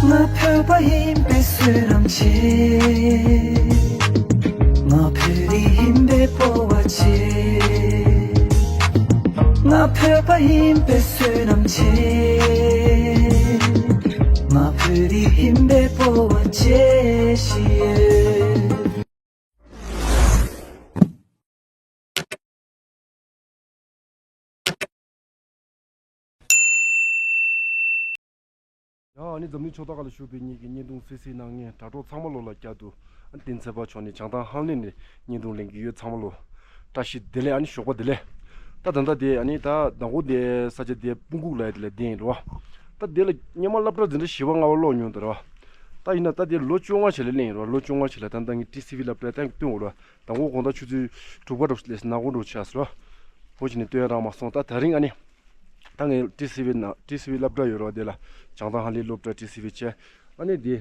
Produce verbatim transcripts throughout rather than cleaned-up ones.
ང་བོད་པ་ཡིན་པའི་བསོད་ནམས་ཆེ། ང་བོད་རིགས་ཡིན་པའི་སྤོབས་པ་ཆེ། ང་བོད་པ་ཡིན་པའི་བསོད་ནམས་ཆེ། ང་བོད་རིགས་ཡིན་པའི་སྤོབས་པ་ཆེ་ཞིག་ཡོད། ཡང་ཨ་ནི་འཛམ་གླིང་ཕྱོགས་མཐའ་ཁག་ལ་བཞུགས་པའི་ངེད་ཀྱི་བརྙན་ཐུང་གསན་གཟིགས་གནང་མཁན་དྲ་གྲོགས་ཚང་མ་ལོ་ལ་བསྐྱར་དུ་ཨ་ནི་བསྟན་འཛིན་ཚེ་དཔག་མཆོག་ནས་བྱང་ཐང་ཧང་ལེ་ནས་བརྙན་ཐུང་ལེན་གྱི་ཡོད། ཚང་མ་ལོ་བཀྲ་ཤིས་བདེ་ལེགས། ཨ་ནི་ཞོགས་པ་བདེ་ལེགས། ད་ད་ལྟ་དེ་ཨ་ནི་ད་མདང་དགོང་དེ་ས་ཆ་དེ་སྤུ་འགུག་ལ་ཡ་དེ་ལ་བསྡད་ཡིན་རེད་བ། ད་དེ་ལ་སྔོན་མ་སློབ་གྲྭ་འཛིན་གྲྭ་བཞི་པ་ལྔ་པ་ཀློག་མྱོང་དེ་རེད་བ། ད་ཡིན་ན་ད་དེ་ལོ་བཅོ་ལྔ་ཞིག་ལ་སླེབས་ཡིན་རེད་བ། ལོ་བཅོ་ལྔ་ཞིག་ལ་ད་ལྟ་ངས་ཊི་སི་ཝི་སློབ་གྲྭ་ད་སྟོན་འོང་རེད་བ། དང་པོ་དགོང་དག་ཆུ་ཚོད་དྲུག་པ་འགྲོ་སླེབས་ནག་པོ་འགྲོ་ཆགས་སོང་། ཧོ་ཅི་ནས་སྟོན་རག་མ་སོང་། ད་དེ་རིང་ཨ་ནི་ད་ངས་ཊི་སི་ཝི་ན་ཊི་སི་ཝི་སློབ་གྲྭ་ཡོད་རེད་བ། དེ་ལ་བྱང་ཐང་ཧང་ལེ་སློབ་གྲྭ་ཊི་སི་ཝི་བྱས། ཨ་ནི་དེ་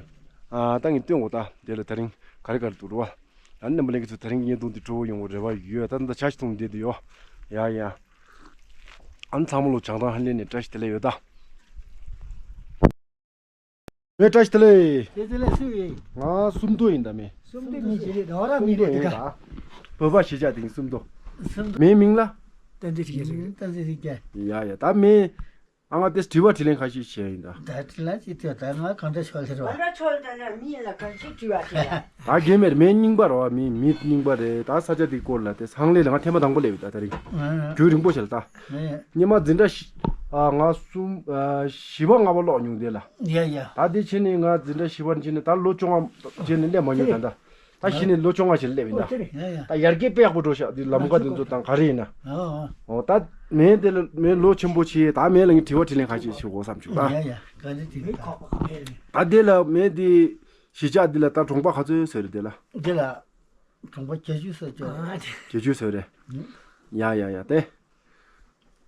ཨ་ད་ངས་སྟོན་འོང་། ད་དེ་ལ་དེ་རིང་ག་རེ་ག་རེ་འདུག་རེད་བ། ཨ་ནི་རྣམ་པ་ལྷན་རྒྱས་ཚོ་དེ་རིང་གི་བརྙན་ཐུང་འདི་སྤྲོ་བོ་ཡོང་བའི་རེ་བ་ཡོད། ད་ད་ཆ་ཞིག་འཐུང་བསྡད་དུ་ཡོད། ཡ་ཡ། ཨ་ནི་ཚང་མ་ལོ་བྱང་ཐང་ཧང་ལེ་ནས་བཀྲ་ཤིས་བདེ་ལེགས་ཡོད་ད། ངས་བཀྲ་ཤིས་བདེ་ལེགས། དེ་དེ་ལས་སུ་ཡིན། ང་སུམ་མདོ་ཡིན་ད་མེ། སུམ་མདོ་མི་ཞིག་རེད། ད་བ་ར་མི་རེད་དེ་ག། བོད་པ་གཞིས་ཆགས་དེ་སུམ་མདོ། སུམ་མདོ། མེའི་མིང་ལ། བསྟན་འཛིན་ཡེ་ཤེས། བསྟན་འཛིན་ཡེ་ཤེས། ཡ་ཡ། ད་མེ། ཨ་ང་དེ་དྲི་བ་དྲིས་ལན་ཁ་ཤས་བྱས་ཡིན་ད། ད་དྲིས་ལན་ཅིག་ཐོས་ད་ང་གང་འདྲ་ཆོག་ལེ་རོ། གང་འདྲ་ཆོག་ལེ་ད་ནི་མི་ལ་གང་ཅི་དྲི་བ་དྲིས་ལ། ད་རྒན་མེར་མེ་རྙིང་པ་རོ། མི་མི་རྙིང་པ་རེད། ད་ས་ཆ་དེ་སྐོར་ལ་དེ་ཧང་ལེ་ལ་ང་ཐེངས་མ་དང་པོ་སླེབས་ཡོད་ད། ད་རིང་རྒྱུན་རིང་པོ་ཞིག་ལ་ད། ངས་སྔོན་མ་འཛིན་གྲྭ་བཞི་ཨ་ང་གསུམ་ཨ་བཞི་པ་ལྔ་པ་ཀློག་མྱོང་དེ་ལ། ཡ་ཡ། ད་དེ་ཕྱིན་ནས་ང་འཛིན་གྲྭ་བཞི་པ་ཕྱིན་ནས་ད་ལོ་བཅོ་ལྔ་རྗེས་ནས་སླེབས་མ་མྱོང་ད་ད། ད་གཞི་ནས་ལོ་བཅོ་ལྔ་ཞིག་སླེབས་ཡིན་ད། ཡ་ཡ། ད་ཡར་རྒྱས་དཔེ་ཡག་པོ་འགྲོ་ཤག་དེ་ལམ་ཁ་དེ་ཚོ་དང་ག་རེ་ཡིན་ན། ཨོ་ད་མེ་དེ་ལ་མེ་ལོ་ཆེན་པོ་ཆེ། ད་མེ་ལ་ངས་དྲི་བ་དྲིས་ལན་ཁ་ཤས་ཞུ་དགོས་བསམ་བྱུང་ད། ཡ་ཡ། ག་རེ་དྲིས་ད། ད་དེ་ལ་མེ་དེ་གཞིས་ཆགས་འདི་ལ་ད་གྲོང་པ་ག་ཚོད་ཟེར་རེད་དེ་ལ། འདི་ལ་གྲོང་པ་བརྒྱད་ཅུ་ཙམ་ཅིག་རེད། བརྒྱད་ཅུ་ཙམ་རེད། ཡ་ཡ་ཡ། དེ་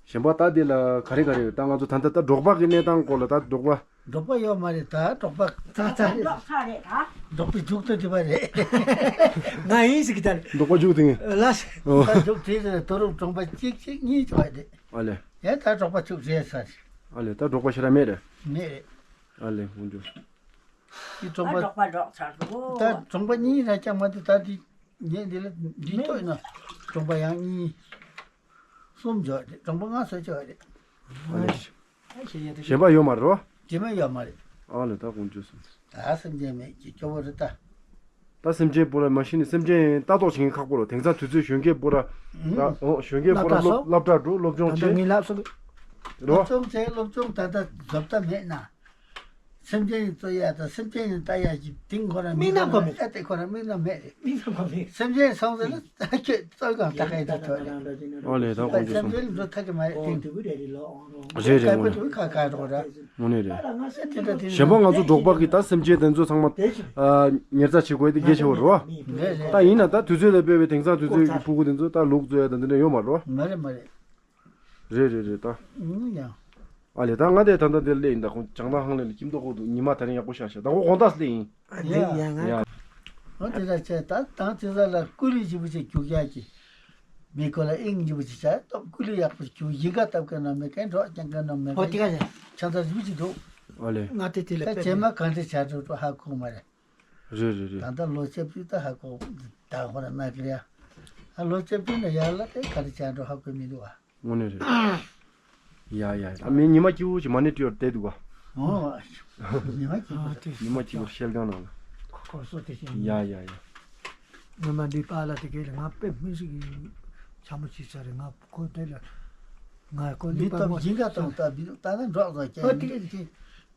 གཞན་པ་ད་འདི་ལ་ག་རེ་ག་རེ་ཡོད། ད་ང་ཚོ་ད་ལྟ་ད་འབྲོག་པ་གི་གནས་སྟངས་སྐོར་ལ། ད་འབྲོག་པ། འབྲོག་པ་ཡོད་མ་རེད། ད་འབྲོག་པ་ཚ་ཚ་རེད། འབྲོག་ཚ་རེད་ད། འབྲོག་པའི་རྒྱུག་ཏུ་འདི་པ་རེད། ང་ཡིན་ཟིག་གི་ད་རེད། འབྲོག་པ་རྒྱུག་དེ་ངས། ལ་ཨོ། ད་རྒྱུག་དེ་རེད། དོ་རུང་གྲོང་པ་གཅིག་གཅིག་གཉིས་ཅིག་བ་རེད། ཨ་ལེ། ཡ་ད་འབྲོག་པ་ཚུགས་རེད་ས་རེད། ཨ་ལེ། ད་འབྲོག་པ་ཤ་ར་མེད་རེད། མེད་རེད། ཨ་ལེ། ཧུང་ཇོ། དེ་གྲོང་པ། ཨ་འབྲོག་པ་འབྲོག་ཚར་འདུག་ད་གྲོང་པ་གཉིས་ར་ཀྱང་མ་དེ་ད་དེ་ངས་འདི་ལ་འདི་ཐོས་ན་གྲོང་པ་ཡང་གཉིས་གསུམ་འཇོག་དེ་གྲོང་པ་ལྔ་བཟོ་ཆོག་རེད། ཨ་ལེ། གཞན་པ་ཡོད་མ་རེད་རོ། དེ་མ་ཡོད་མ་རེད། ཨ་ལེ། ད་ཀུན་སྤྱོད་སོང་། ད་སེམས་ཅན་མེད་ཀྱི་སྐྱོ་བོ་རེད་ད། ད་སེམས་ཅན་པོ་ལ་མ་ཤི་ནི་སེམས་ཅན་ལྟ་རྟོག་བྱེད་མཁན་ཁག་པོ་རོ། དེང་སང་དུས་ཚོད་གཞོན་སྐྱེས་པོ་ར་ད་ཨོ་གཞོན་སྐྱེས་པོ་ར་སློབ་སློབ་གྲྭ་འགྲོ་སློབ་སྦྱོང་བྱེད་རོ། སློབ་སྦྱོང་བྱེད་སློབ་སྦྱོང་ད་ལྟ་བཟོ་ལྟ་མེད་ན། སེམས་ཅན་ཡི་གཙོ་ཡ་དང་སེམས་ཅན་ཡི་ལྟ་ཡ་གི་དེང་ཁོ་རང་མིག་ནམ་ཁོ་མེད། ཨ་དེ་ཁོ་རང་མིག་ནམ་མེད་རེད། མིག་ནམ་ཁོ་མེད། སེམས་ཅན་སོང་ཟེར་ན་ད་ཁྱོད་གཙོ་གང་ལྟ་ག་ཡི་ད་ཐོ་རེད། ཨོ་ལེ། ད་ཁོང་ཚོ་སེམས་ཅན་འགྲོ་ཐག་གི་མ་རེད་དེང་དུ། རེད་རེད། ཁ་ཁ་དུ་ཁ་ཁ་རོགས་ར། དངོས་གནས་རེད། ཨ་ད་ང་སེམས་ཅན་ད་དེ་གཞན་པ་ང་ཚོ་འབྲོག་པ་གི་ད་སེམས་ཅན་དེ་ཚོ་ཚང་མ་ཨ་ཉར་ཚགས་བྱེད་དགོས་དེ་གལ་ཆེ་བ་རེད་བ། རེད་རེད། ད་ཡིན་ན་ད་དུས་ཚོད་ལ་དཔེ་བའི་དེང་སང་དུས་ཚོད་ཀྱི་ཕྲུ་གུ་དེ་ཚོ་ད་ལུག་བཙོ་ཡ་ད་འདི་འདྲ་ཡོད་མ་རེད་བ། མ་རེད་མ་རེད། རེད་རེད་རེད་ད། ཨུ་ཡ། ཨ་ལེ། ད་ང་དེ་ད་ལྟ་འདིར་སླེབས་ཡིན་ད། ཁོང་བྱང་ཐང་ཧང་ལེ་ལ་ཁྱིམ་ཐོག་ཁོག་ཏུ་ཉི་མ་དེ་རིང་ཡག་པོ་ཤར་ཤག་ད་ཁོ་དགོང་དག་སླེབས་ཡིན། ཡ་ཡ་ང་། ཡ། འོ་དེ་འདྲ་བྱས་ད་དང་དེ་ཚ་ལ་ཀུ་ལི་ཞིབ་པོ་ཅིག་རྒྱུག་ཡག་གི། མི་ཁོ་ལ་ཨིང་ཞིབ་པོ་ཅིག་བྱས་སྟབས་ཀུ་ལི་ཡག་པོ་རྒྱུག་ཡིན་ག་སྟབས་ག་ནོ་མེད་ག་འགྲོ་ཀྱང་ག་ནོ་མེད་ཨོ་དེ་ག་ག་ཡ། ཆང་ས་ཞིབ་པོ་ཅིག་འདུག་ཨ་ལེ། ང་དེ་དེ་ལ་ད་དཔེ་རྗེས་མ་མེད། གང་འདྲ་བྱ་འགྲོ་འགྲོ་ཧ་གོ་མ་རེད། རེད་རེད་རེད། ད་ལྟ་ལོ་བཅུ་བཅུ་ད་ཧ་གོ་ད་ཧོ་ན་ན་གི་རེད་ཡ། ཨ་ལོ་བཅུ་བཅུ་ན་ཡར་ལ་དེ་ག་རེ་བྱ་འགྲོ་ཧ་གོ་མི་འདུག་ཨ། དངོས་གནས་རེད། ཡ་ཡ་ཡ། ཨ་མི་ཉི་མ་སྐྱིད་པོ་ཅིག་མ་ཎི་བྲིས་བར་བསྡད་འདུག་ག་ཨོ། ཉི་མ་སྐྱིད་པོ་ཉི་མ་སྐྱིད་པོ་ཤེལ་སྒང་ནང་ལ། ཁོ་སོ་དེ་བཞིན། ཡ་ཡ་ཡ། ངོ་མ་འདི་པཱ་ལགས་དེ་གས་ལ་ང་དཔེ་མི་སྲིད་ཀྱི་འཆམ་པོ་བྱེད་ས་རེད། ང་ཁོ་དེ་ལ་ང་ཁོ་འདི་མི་པ་སྟོབས་མོ་སྦྱིན་ག་སྟོང་ལྟ་བུ་ད་ནི་འགྲོགས་ཙང་ཨོ་དེ་ཀྱང་གས་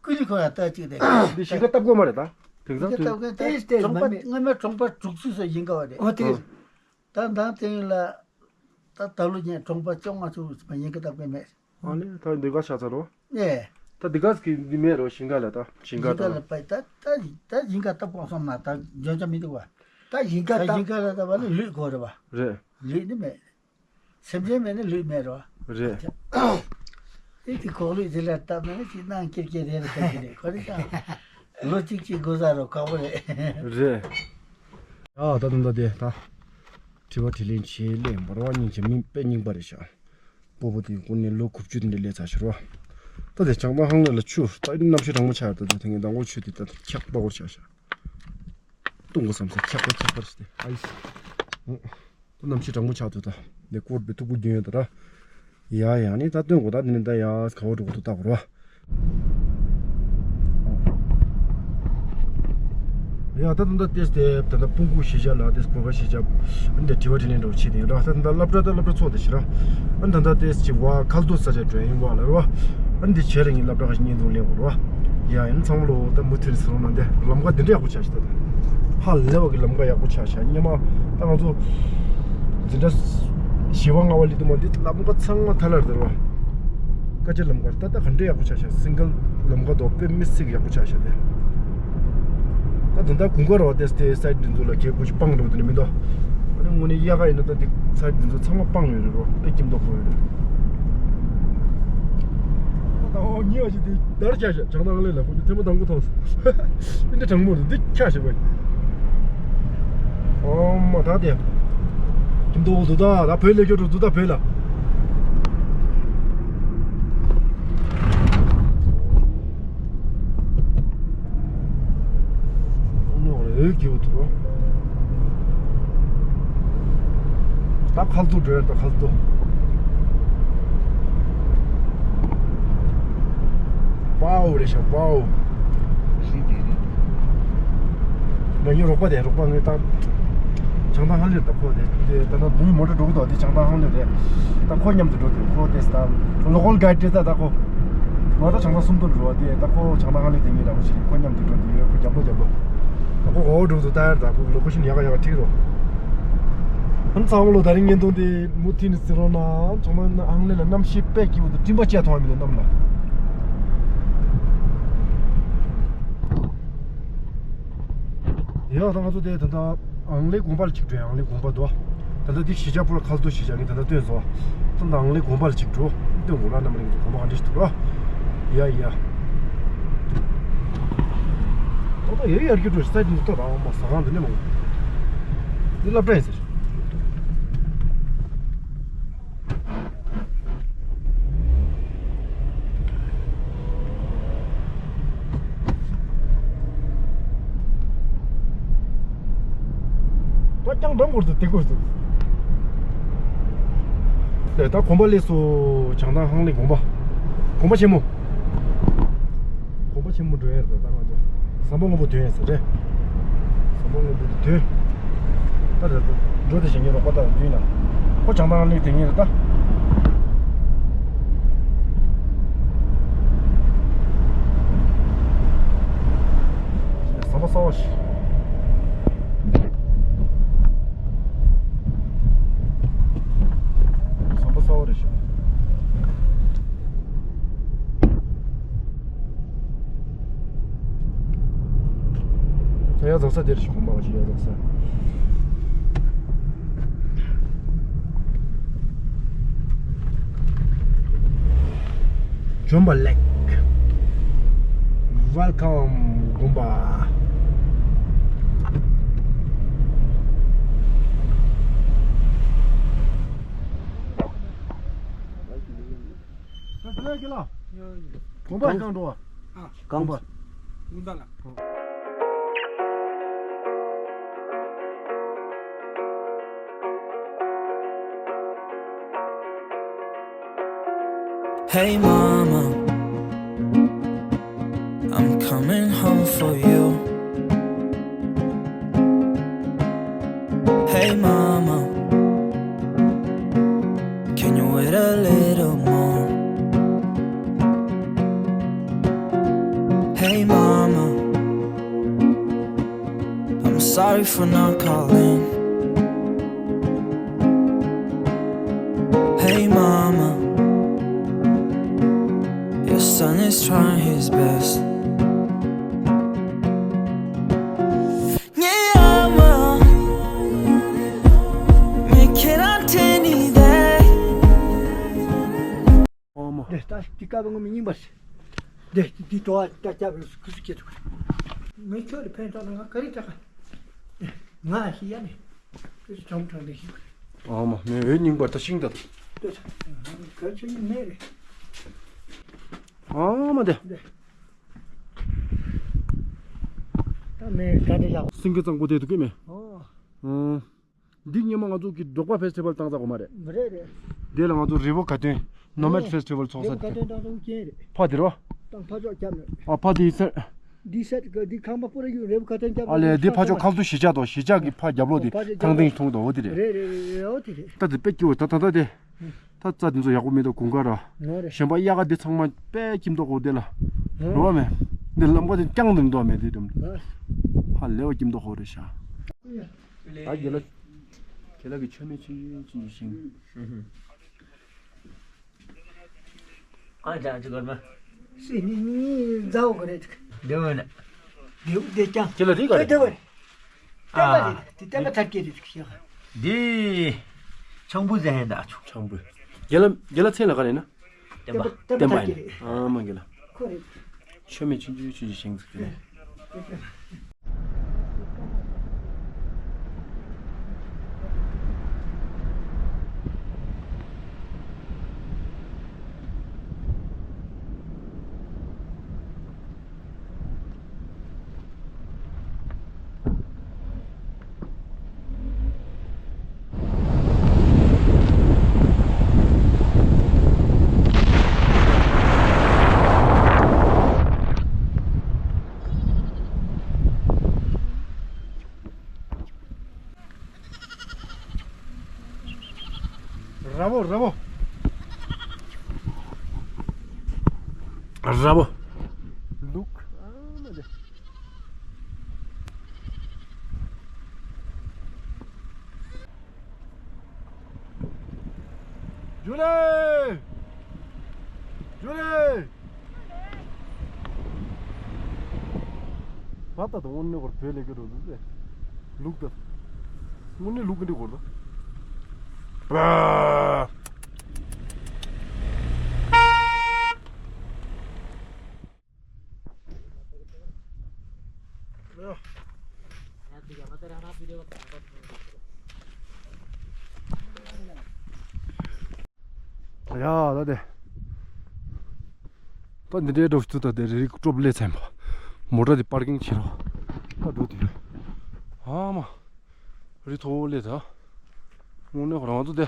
ཀུ་ལི་ཁོ་ཡ་ལྟ་ཅིག་རེད། འདི་ཞིང་ཁ་བཏབ་དགོས་མ་རེད་ད། དེང་སང་ཞིང་ཁ་དུས་བཏབ་མཁན་ཏེས་ཏེས་གྲོང་པ་མ་མེད། སྔོན་མ་གྲོང་པ་དྲུག་ཅུ་སོ་ཡིན་ག་བ་རེད། ཨོ་དེ། ད་མདང་དེ་ཡིན་ལ། ད་ད་ལོ་ཉན་གྲོང་པ་བཅོ་ལྔ་ཚུགས་པ་ཡིན་གི་ད་དཔེ་མེད། ཨ་ནི་ད་འདི་ག་ཆགས་ཚར་རོ། ཨེ། ད་འདི་ག་གི་འདི་མེད་རོ་ཞིང་ཁ་ལ་ད་ཞིང་ཁ་ཞིང་ཁ་ད་ལ་པ་ད་ད་ད་ཞིང་ཁ་ད་པོང་སོང་མ་ད་འཇོན་ཆ་མི་འདུག་བ། ད་ཞིང་ཁ་ད་ད་ཞིང་ཁ་ལ་ད་བ་ལ་ལུད་དགོས་རེད་བ། རེད། ལུད་ནི་མེད། སེམས་ཅན་མེད་ན་ལུད་མེད་རོ། རེད། ཨེ་དེ་གོག་ལུད་དེ་ལ་བཏབ་ན་ཅི་སྣང་ཀེར་ཀེར་རེ་རེ་ཁ་ཅི་རེད་ཁོ་རེ་ཀྱང་ལོ་གཅིག་གཅིག་དགོས་ས་རོ་ཁག་པོ་རེད། རེད། ཨ་ད་དུང་ད་དེ་ད་དྲི་བ་དྲིས་ལན་བྱེད་ལས་འབར་བ་སྙིང་རྗེ་མི་དཔེ་རྙིང་པ་རེད་ཤག་སྤོ་བོ་དེ་ཀུན་ནས་ལོ་དགུ་བཅུ་དེ་འདྲ་སླེབས་ཚར་ཤག་རོ། ད་དེ་བྱང་ཐང་ཧང་ལེ་ལ་ཆུ་ད་ཨིན་གནམ་གཤིས་གྲང་མོ་ཆགས་ཡོད། ད་དེ་ཐེངས་ངས་མདང་དགོང་ཆུ་དེ་ད་འཁྱག་པ་སྐོར་ཆགས་ཤག་ཏུང་གོ་བསམ་ས་འཁྱག་པ་འཁྱག་པ་རེད་དེ། ཨའི་སི། ད་གནམ་གཤིས་གྲང་མོ་ཆགས་འདུག་ད་དེ་སྐོར་བའི་ཐུག་པོ་རྒྱུན་ཡོད་ད་ར། ཡ་ཡ་ནི་ད་སྟོན་དགོས། ད་འདི་ནི་ད་ཡ་ག་བ་འགྲོ་དགོས་འདུག་ལྟ་དགོས་ར། ཡ་ད་ད་ལྟ་ཏེས་ཏེ་ད་ལྟ་སྤུན་ཀུ་གཞིས་ཆགས་ལ་ཏེས་བོད་པ་གཞིས་ཆགས་འདི་དྲི་བ་དྲིས་ལན་འདྲ་བོ་བྱེད་དེ་ཡིན་ར། ད་ད་ལྟ་སློབ་གྲྭ་ད་སློབ་གྲྭ་ཚོགས་དེ་ཞིག་ར། ཨ་ད་ལྟ་ཏེས་ཅིག་བ་ཁལ་ཏོ་ས་ཆ་འགྲོ་ཡིན་བ་ལ་ར། ཨ་འདི་བྱས་ལ་ངས་སློབ་གྲྭ་ཁ་ཤས་བརྙན་ཐུང་ལེན་དགོས་ར། ཡ་ཡིན་ཚང་མ་ལོ་ད་མུ་མཐུད་ཟེར་རོགས་གནང་། དེ་ལམ་ཁ་འདི་འདྲ་ཡག་པོ་ཆགས་ཤག་ད་ད་ཧ་ལས་པ་གི་ལམ་ཁ་ཡག་པོ་ཆགས་ཤག་སྔོན་མ་ད་ང་ཚོ་འཛིན་གྲྭ་བཞི་པ་ལྔ་པ་སླེབས་དུས་མ་འདི་ལམ་ཁ་ཚང་མ་ཐལ་ལར་དར་བ། ཀ་ཅ་ལམ་ཁར་ད་ལྟ་ག་འདྲ་ཡག་པོ་ཆགས་ཤག་སིང་གལ་ལམ་ཁ་དོ་དཔེ་མི་སྲིད་ཡག་པོ་ཆགས་ཤག་དེ། ད་ད་ལྟ་དགུན་ཁ་རོ་དེ་དེ་སའིད་འདི་ཚོ་ལ་གད་ཁུ་ཅིག་སྤང་འགྲོ་དེ་ནི་མི་འདུག་ཨ་ནི་དངོས་གནས་དབྱར་ཁ་ཡིན་ན་ད་དེ་སའིད་འདི་ཚོ་ཚང་མ་སྤང་ཡོད་རེད་རོ། དཔེ་སྐྱིད་མདོག་ཁོག་ཡོད་རེད། ད་འོ་ཉེ་བ་ཞིག་དེ་དར་ཆགས་ཤག་བྱང་ཐང་ལེ་ལ་ཁོ་ཚོ་ཐེངས་མ་དང་པོ་མཐོང་སོང་། འདི་འདྲ་གྲང་མོ་རེད། འདི་ཆགས་ཤག་བས། ཨོ་མ་ད་དེ། ཁྱིམ་དུ་འོ་འདུག་ད། ད་བོད་ལས་སྐྱོ་འགྲོ་འདུག་ད་བོད་ལ། ནོག་རེ་འོད་ཀྱི་འོ་འདུག་ད་ཁལ་ཏོ་འགྲོ་ཡ་ད་ཁལ་ཏོ། ཝའོ་རེད་ཤག་ཝའོ། ཤིན་ཏུ་རེད། ང་ཡི་རོགས་པ་དེ་རོགས་པ་ངའི་ད། བྱང་ཐང་ཧང་ལེ་ད་ཁོ་དེ་དེ་ད་ལྟ་དུང་མོ་ཊ་འགྲོ་གི་འདུག་དེ་བྱང་ཐང་ཧང་ལེ་རེད། ད་ཁོ་མཉམ་དུ་འགྲོ་དེ་ཁོ་དེ་ད་ལོ་ཀལ་གྷའིཌ་རེད་ད། ད་ཁོ་ང་ད་བྱང་ཐང་སུམ་མདོ་འགྲོ་བ་དེ་ད་ཁོ་བྱང་ཐང་ཧང་ལེ་དེ་ངའི་ར་བ་ཞིག་རེད། ཁོ་མཉམ་དུ་འགྲོ་དེ་ཡོད། ཁོ་རྒྱབ་ལོ་རྒྱབ་ལོ། ད་ཁོ་འོ་འགྲོ་འདུག་ད་ཡར་ད་ཁོ་ལོ་ཀེ་ཤན་ཡག་ག་ཡག་ག་ཁྲིད་རོགས། ཨ་ནི་ཚང་མ་ལོ་ད་རིང་བརྙན་ཐུང་དེ་མུ་མཐུད་ནས་གཟིགས་རོགས་གནང་། བྱང་ཐང་ཧང་ལེ་ལ་གནམ་གཤིས་དཔེ་སྐྱིད་པོ་འདུག་སྤྲིན་པ་བཅས་མཐོང་བ་མི་འདུག་གནམ་ལ། ཡ་ད་ང་ཚོ་དེ་ད་ལྟ་ཧང་ལེ་དགོན་པ་ལ་གཅིག་འགྲོ་ཡ། ཧང་ལེ་དགོན་པ་འདུག་ད་ལྟ་འདི་གཞིས་ཆགས་པུ་ར་ཁལ་ཏོ་གཞིས་ཆགས་ངས་ད་ལྟ་སྟོན་སོང་། ད་ལྟ་ཧང་ལེ་དགོན་པ་ལ་གཅིག་འགྲོ་སྟོན་དགོས་ལ། རྣམ་པ་ལྷན་རྒྱས་ཚོ་དགོན་པ་ག་འདྲ་ཞིག་འདུག་ར། ཡ་ཡ། ད་ལྟ་ཡ་ཡར་རྒྱུ་འགྲོ་ས་འདི་འདུག་ད་རང་མ་ཟ་ཁང་འདི་ནས་མ་འདི་སློབ་གྲྭ་ཡིན་ཟེར། ད་ཀྱང་འགྲམ་སྐོར་དུ་དེ་སྐོར་དུ། ད་དགོན་པ་སླེབས་སོང་། བྱང་ཐང་ཧང་ལེ་དགོན་པ། དགོན་པ་ཆེན་མོ། དགོན་པ་ཆེན་མོ་འགྲོ་ཡས་རེད། ད་ང་ཚོ་ཟམ་པ་སྔོན་པོ་ཐོན་ཡས་ཟེར་རེད། ཟམ་པ་སྔོན་པོ་དེ་ཐོན། ད་རེད་འགྲོ་དེ་བཞིན་ངའི་རོགས་པ་དང་མདུན་ལ། ཁོ་བྱང་ཐང་ལ་སླེབས་དེ་ངེས་རེད་ད། ཟམ་པ་གསར་པ་ཞིག་ཟམ་པ་གསར་པ་རེད་ཤག་ཡ་རྫོགས་ས་དེར་ཞིག་གོམ་པ་ཞིག་ཡ་རྫོགས་ས། ཇོམ་པ་ལེག། Welcome དགོན་པ། དགོན་པ་ཞིག་གང་འགྲོ་བ། གང་པ། Hey mama, I'm coming home for you. Hey mama, can you wait a little more? Hey mama, I'm sorry for not calling. Hey mama, your son is trying his best. འདི་ལྟ་ཞིག་འདི་ཀ་བ་ངོ་མི་རྙིང་པ་ཞིག་འདི་འདི་འགྲོ་བ་ལྟ་རྒྱབ་རུ་སུ་ཁུ་སུ་སྐྱེ་ཐུབ། མི་ཁྱོད་ལ་ཕན་ཐོགས་ན་ང་ག་རེ་སྐྲག་ག་ང་ཞིག་ཡ་ནི་ཁུ་སུ་གྲང་གྲང་འདི་ཞིག་ཨ་མ་མི་འོད་རྙིང་པ་ད་ཤིང་ད། ལྟོས་ས་ག་ཆོད་ཡིན་མེད་རེད། ཨ་མ་དེ། ད་མེ་ག་འདྲ་ཡག་སེང་གེ་གཙང་པོ་དེ་འདུག་གི་མེ། ཨོ། ཨང་། འདི་སྔོན་མ་ང་ཚོ་གི་འབྲོག་པ་ཕེ་སི་ཊི་བལ་བཏང་ས་གོ་མ་རེད། མ་རེད་རེད། དེ་ལ་ང་ཚོ་རི་བོ་དགའ་སྟོན་ནོ་མེད་ཕེ་སི་ཊི་བལ་ཚོགས་ས་རི་བོ་དགའ་སྟོན་བཏང་ས་ཀྱང་རེད། ཕ་དེ་རོ། དང་ཕ་ཕྱོགས་རྒྱབ་ནས། ཨ་ཕ་དེ་ཡིན་ས། འདི་སེ་ཊི་གི་འདི་ཁང་པ་པུ་ར་ཡུ་རི་བོ་དགའ་སྟོན་རྒྱབ་ཨ་ལས་འདི་ཕ་ཕྱོགས་ཁ་ལྟོ་གཞིས་ཆགས་དང་གཞིས་ཆགས་ཀྱི་ཕ་རྒྱབ་ལོགས་དེ་ཨ་ཕ་ཕྱོགས་ཐང་ཐིང་ཐུང་དང་འོ་དེ་རེད། རེད་རེད་རེད་འོ་དེ་རེད། ད་དེ་དཔེ་སྐྱིད་འོ་ད་ད་ད་དེ། ད་རྩྭ་དེ་ཚོ་ཡག་པོ་མི་འདུག་དགུན་ཁ་ར། ནོ་རེད། གཞན་པ་དབྱར་ཁ་འདི་ཚང་མ་དཔེ་ཁྱིམ་ཐོག་གོ་དེ་ལ། ནོ། རོ་བ་མེད། འདི་ལམ་ཁ་དེ་རྐྱང་དུ་འདུག་མེད་དེ་དུམ། ཧ་ལས་པ་ཁྱིམ་ཐོག་གོ་རེད་ཤག་ད་དགེ་ལ། དགེ་ལ་གི་མཆོད་མེ་ཆུང་ཆུང་ཆུང་ཆུང་ཞིང་། ཨ་ཅག་ཅིག་གོར་མ། སི་ནི་ནི་མཛའ་བོ་གོ་རེད། དེ་བོ་ན། དེ་བོ་དེ་ཀྱང་། དེ་ལ་དེ་ག་རེད། དེ་བོ་རེད། ཨ། བསྟན་པ་རེད། དེ་བསྟན་པ་ཐར་སྐྱེ་རེད་ཤག་འདི། ཆང་བུ་ཟེར་ཧན་ད་ཆུ། ཆང་བུ། རྒྱ་ལ་རྒྱ་ལ་མཚན་ལ་ག་རེ་ན། བསྟན་པ། བསྟན་པ་ཐར་སྐྱེ་རེད། ཨ་མ་རྒྱ་ལ། ཁོ་རེད། མཆོད་མེ་ཆུང་ཆུང་ཆུང་ཆུང་བཞེངས་ཟིག་རེད། ར་བོ་ར་བོ། ར་བོ། ལུག་ཇུ་ལེ། ཇུ་ལེ། ད་ལྟ་དང་དངོས་གནས་ཁོར་བོད་ལས་ཀྱི་རོ་ལུག་ལས། ལུག་ད། དངོས་གནས་ལུག་གི་འདྲི་གོ་ད། ཡ་ད་དེ། ད་འདི་འདྲའི་འགྲོ་ཐུབ་ད་དེ་རི་ཀྲོབ་ལས་ཚན་པ། མོ་ཊ་དེ་པར་ཀིང་བྱེད་རོགས། ད་འགྲོ་དུས། ཨ་མ། རི་མཐོ་བོ་ལས་ད། དངོས་གནས་ཁོ་རང་ཚོ་དེ།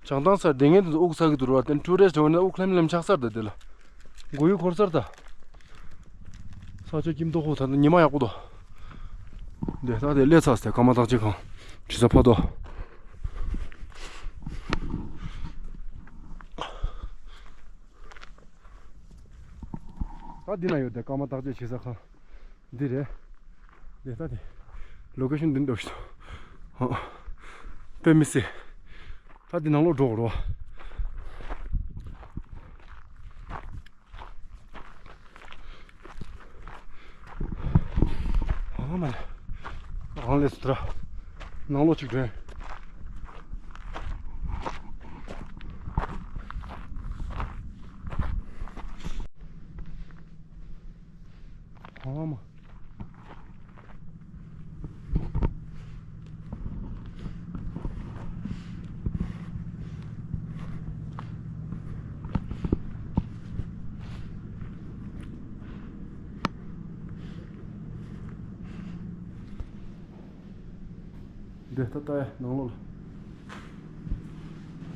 བྱང་ཐང་སར་བསྡད་མཁན་དེ་ཚོ་དབུགས་ཚ་གི་འདུག་ར་དེ་ཊུ་རི་སི་འོ་ན་དབུགས་ལྷེམ་ལྷེམ་ཆགས་སར་ད་དེ་ལ། མགོ་ཡུ་འཁོར་སར་ད། ས་ཆ་ཁྱིམ་ཐོག་ཁོ་ད་ཉི་མ་ཡག་པོ་འདུག་འདི་ད་དེ་སླེབས་ཚར་སྟེ་ཀརྨ་བརྟག་དཔྱད་ཁང་། དྲི་ས་ཕ་དོ། ད་འདི་ན་ཡོད་དེ་ཀརྨ་བརྟག་དཔྱད་བྱེད་ས་ཁང་། འདི་རེད། འདི་ད་དེ། ལོ་ཀེ་ཤོན་འདི་འདྲ་ཞིག་འདུག་ཧ། དཔེ་མི་སྲིད། ད་འདི་ནང་ལོགས་འགྲོ་དགོས་རེད་བ། ཨ་མ་ལེ། རང་ལས་སུ་དྲ། ནང་ལོགས་ཅིག་འགྲོ་ཡིན། ཨ་མ། འདི་ད་ལྟ་ནང་ལོགས་ལ།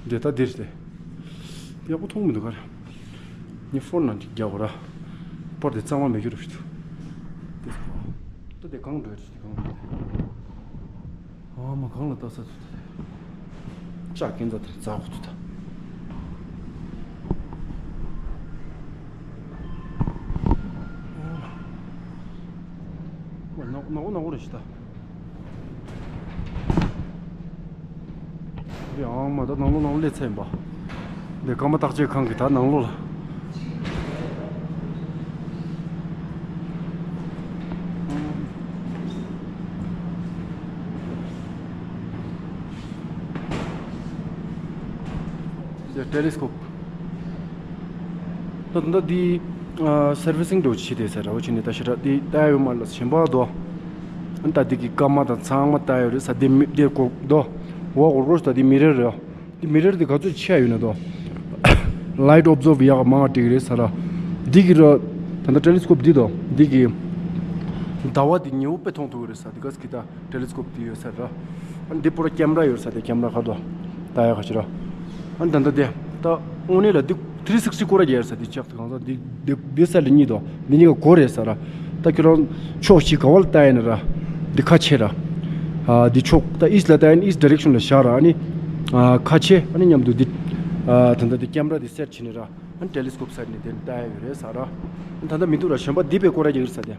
འདི་ད་འདིར་དེ། ཡག་པོ་མཐོང་མི་འདུག་ག་རེ། ངས་ཕོན་ནང་ཅིག་རྒྱག་དགོས་ར། པར་དེ་གཙང་མ་མེད་རྒྱུ་རེད་ཞུ། འདི་ད་དེ་གང་འགྲོ་ཡ་རེད་གང་འགྲོ་ཡ། ཨ་མ་གང་ལ་ལྟ་ས་ཚོད་དེ། ལྕགས་ཀན་ཚ་དེར་འཛག་གོ་ཚོད་ད། ནག་པོ་ནག་པོ་རེད་ཤི་ད། འདི་ཨང་མ་ད་ནང་ལོགས་ནང་ལོགས་སླེབས་ཚར་ཡིན་པ། འདི་ཀརྨ་བརྟག་དཔྱད་ཁང་གི་ད་ནང་ལོགས་ལ། འདི་ཊེ་ལི་སི་ཀོབ། ད་ད་འདི་ཨ་སར་བི་སིང་འགྲོ་བྱེད་དེ་ཟེར་ར་བ་ཆེ་ནི་ད་ཤི་ར་འདི་ལྟ་ཡོད་མ་ལ་ཞེན་པ་དོ། ཨ་ད་འདི་གི་ཀརྨ་དང་ཚང་མ་ལྟ་ཡོད་རེད་ས་འདི་མི་འདི་གོ་དོ། འོ་གོར་གོར་ད་འདི་མི་རེད་རེད། འདི་མི་རེད་འདི་ག་ཚོད་ཆེ་ཡ་ཡོད་ན་དོ། ལའིཊ་ཨོབ་ཛོརབ་ཡག་མང་བ་འགྲིག་རེད་ས་ར། འདི་གི་ར། ད་ལྟ་ཊེ་ལི་སི་ཀོབ་འདི་དང་འདི་གི་ཟླ་བ་འདི་ཉེ་བོ་དཔེ་མཐོང་ཐུབ་ཀྱི་རེད་ས། འདི་ག་ས་གི་ད་ཊེ་ལི་སི་ཀོབ་འདི་ཡོད་ས་ར། ཨ་ནི་འདི་པུ་ར་ཀེམ་ར་ཡོད་ས། དེ་ཀེམ་ར་ཁ་དོ་ད་ཡ་ཁ་ཅི་ར། ཨ་ནི་ད་ལྟ་དེ་ད་དངོས་གནས་ལ་འདི་ཐི་རི་སིག་སི་ཊི་སྐོར་ར་རྒྱག་ས། འདི་ལྕགས་ཐག་གང་ས་འདི་འདི་འདི་ས་ལ་གཉིས་དོ། འདི་གཉིས་ཀ་སྒོ་རེད་ས་ར། ད་ཁྱོད་རང་ཕྱོགས་བཞི་ག་བ་ལ་ལྟ་ཡིན་ན་ར། འདི་ཁ་ཕྱེ་ར། ཨ་འདི་ཕྱོགས་ད་ཨིསི་ཊི་ལ་ལྟ་ཡིན། ཨིསི་ཊི་ཌི་རེག་ཤན་ལ་བཞག་ར། ཨ་ནི་ཨ་ཁ་ཕྱེ། ཨ་ནི་མཉམ་དུ་འདི་ཨ་ད་ལྟ་འདི་ཀེམ་ར་འདི་སེ་ཊི་བྱས་ནས་ར། ཨ་ནི་ཊེ་ལི་སི་ཀོབ་སའི་ཌི་ནས་དེ་ལྟ་ཡ་ཡོད་རེད་ས་ར། ཨ་ནི་ད་ལྟ་མི་འདུག་ར། གཞན་པ་འདི་པའི་སྐོར་ར་རྒྱག་གི་རེད་ས། དེ་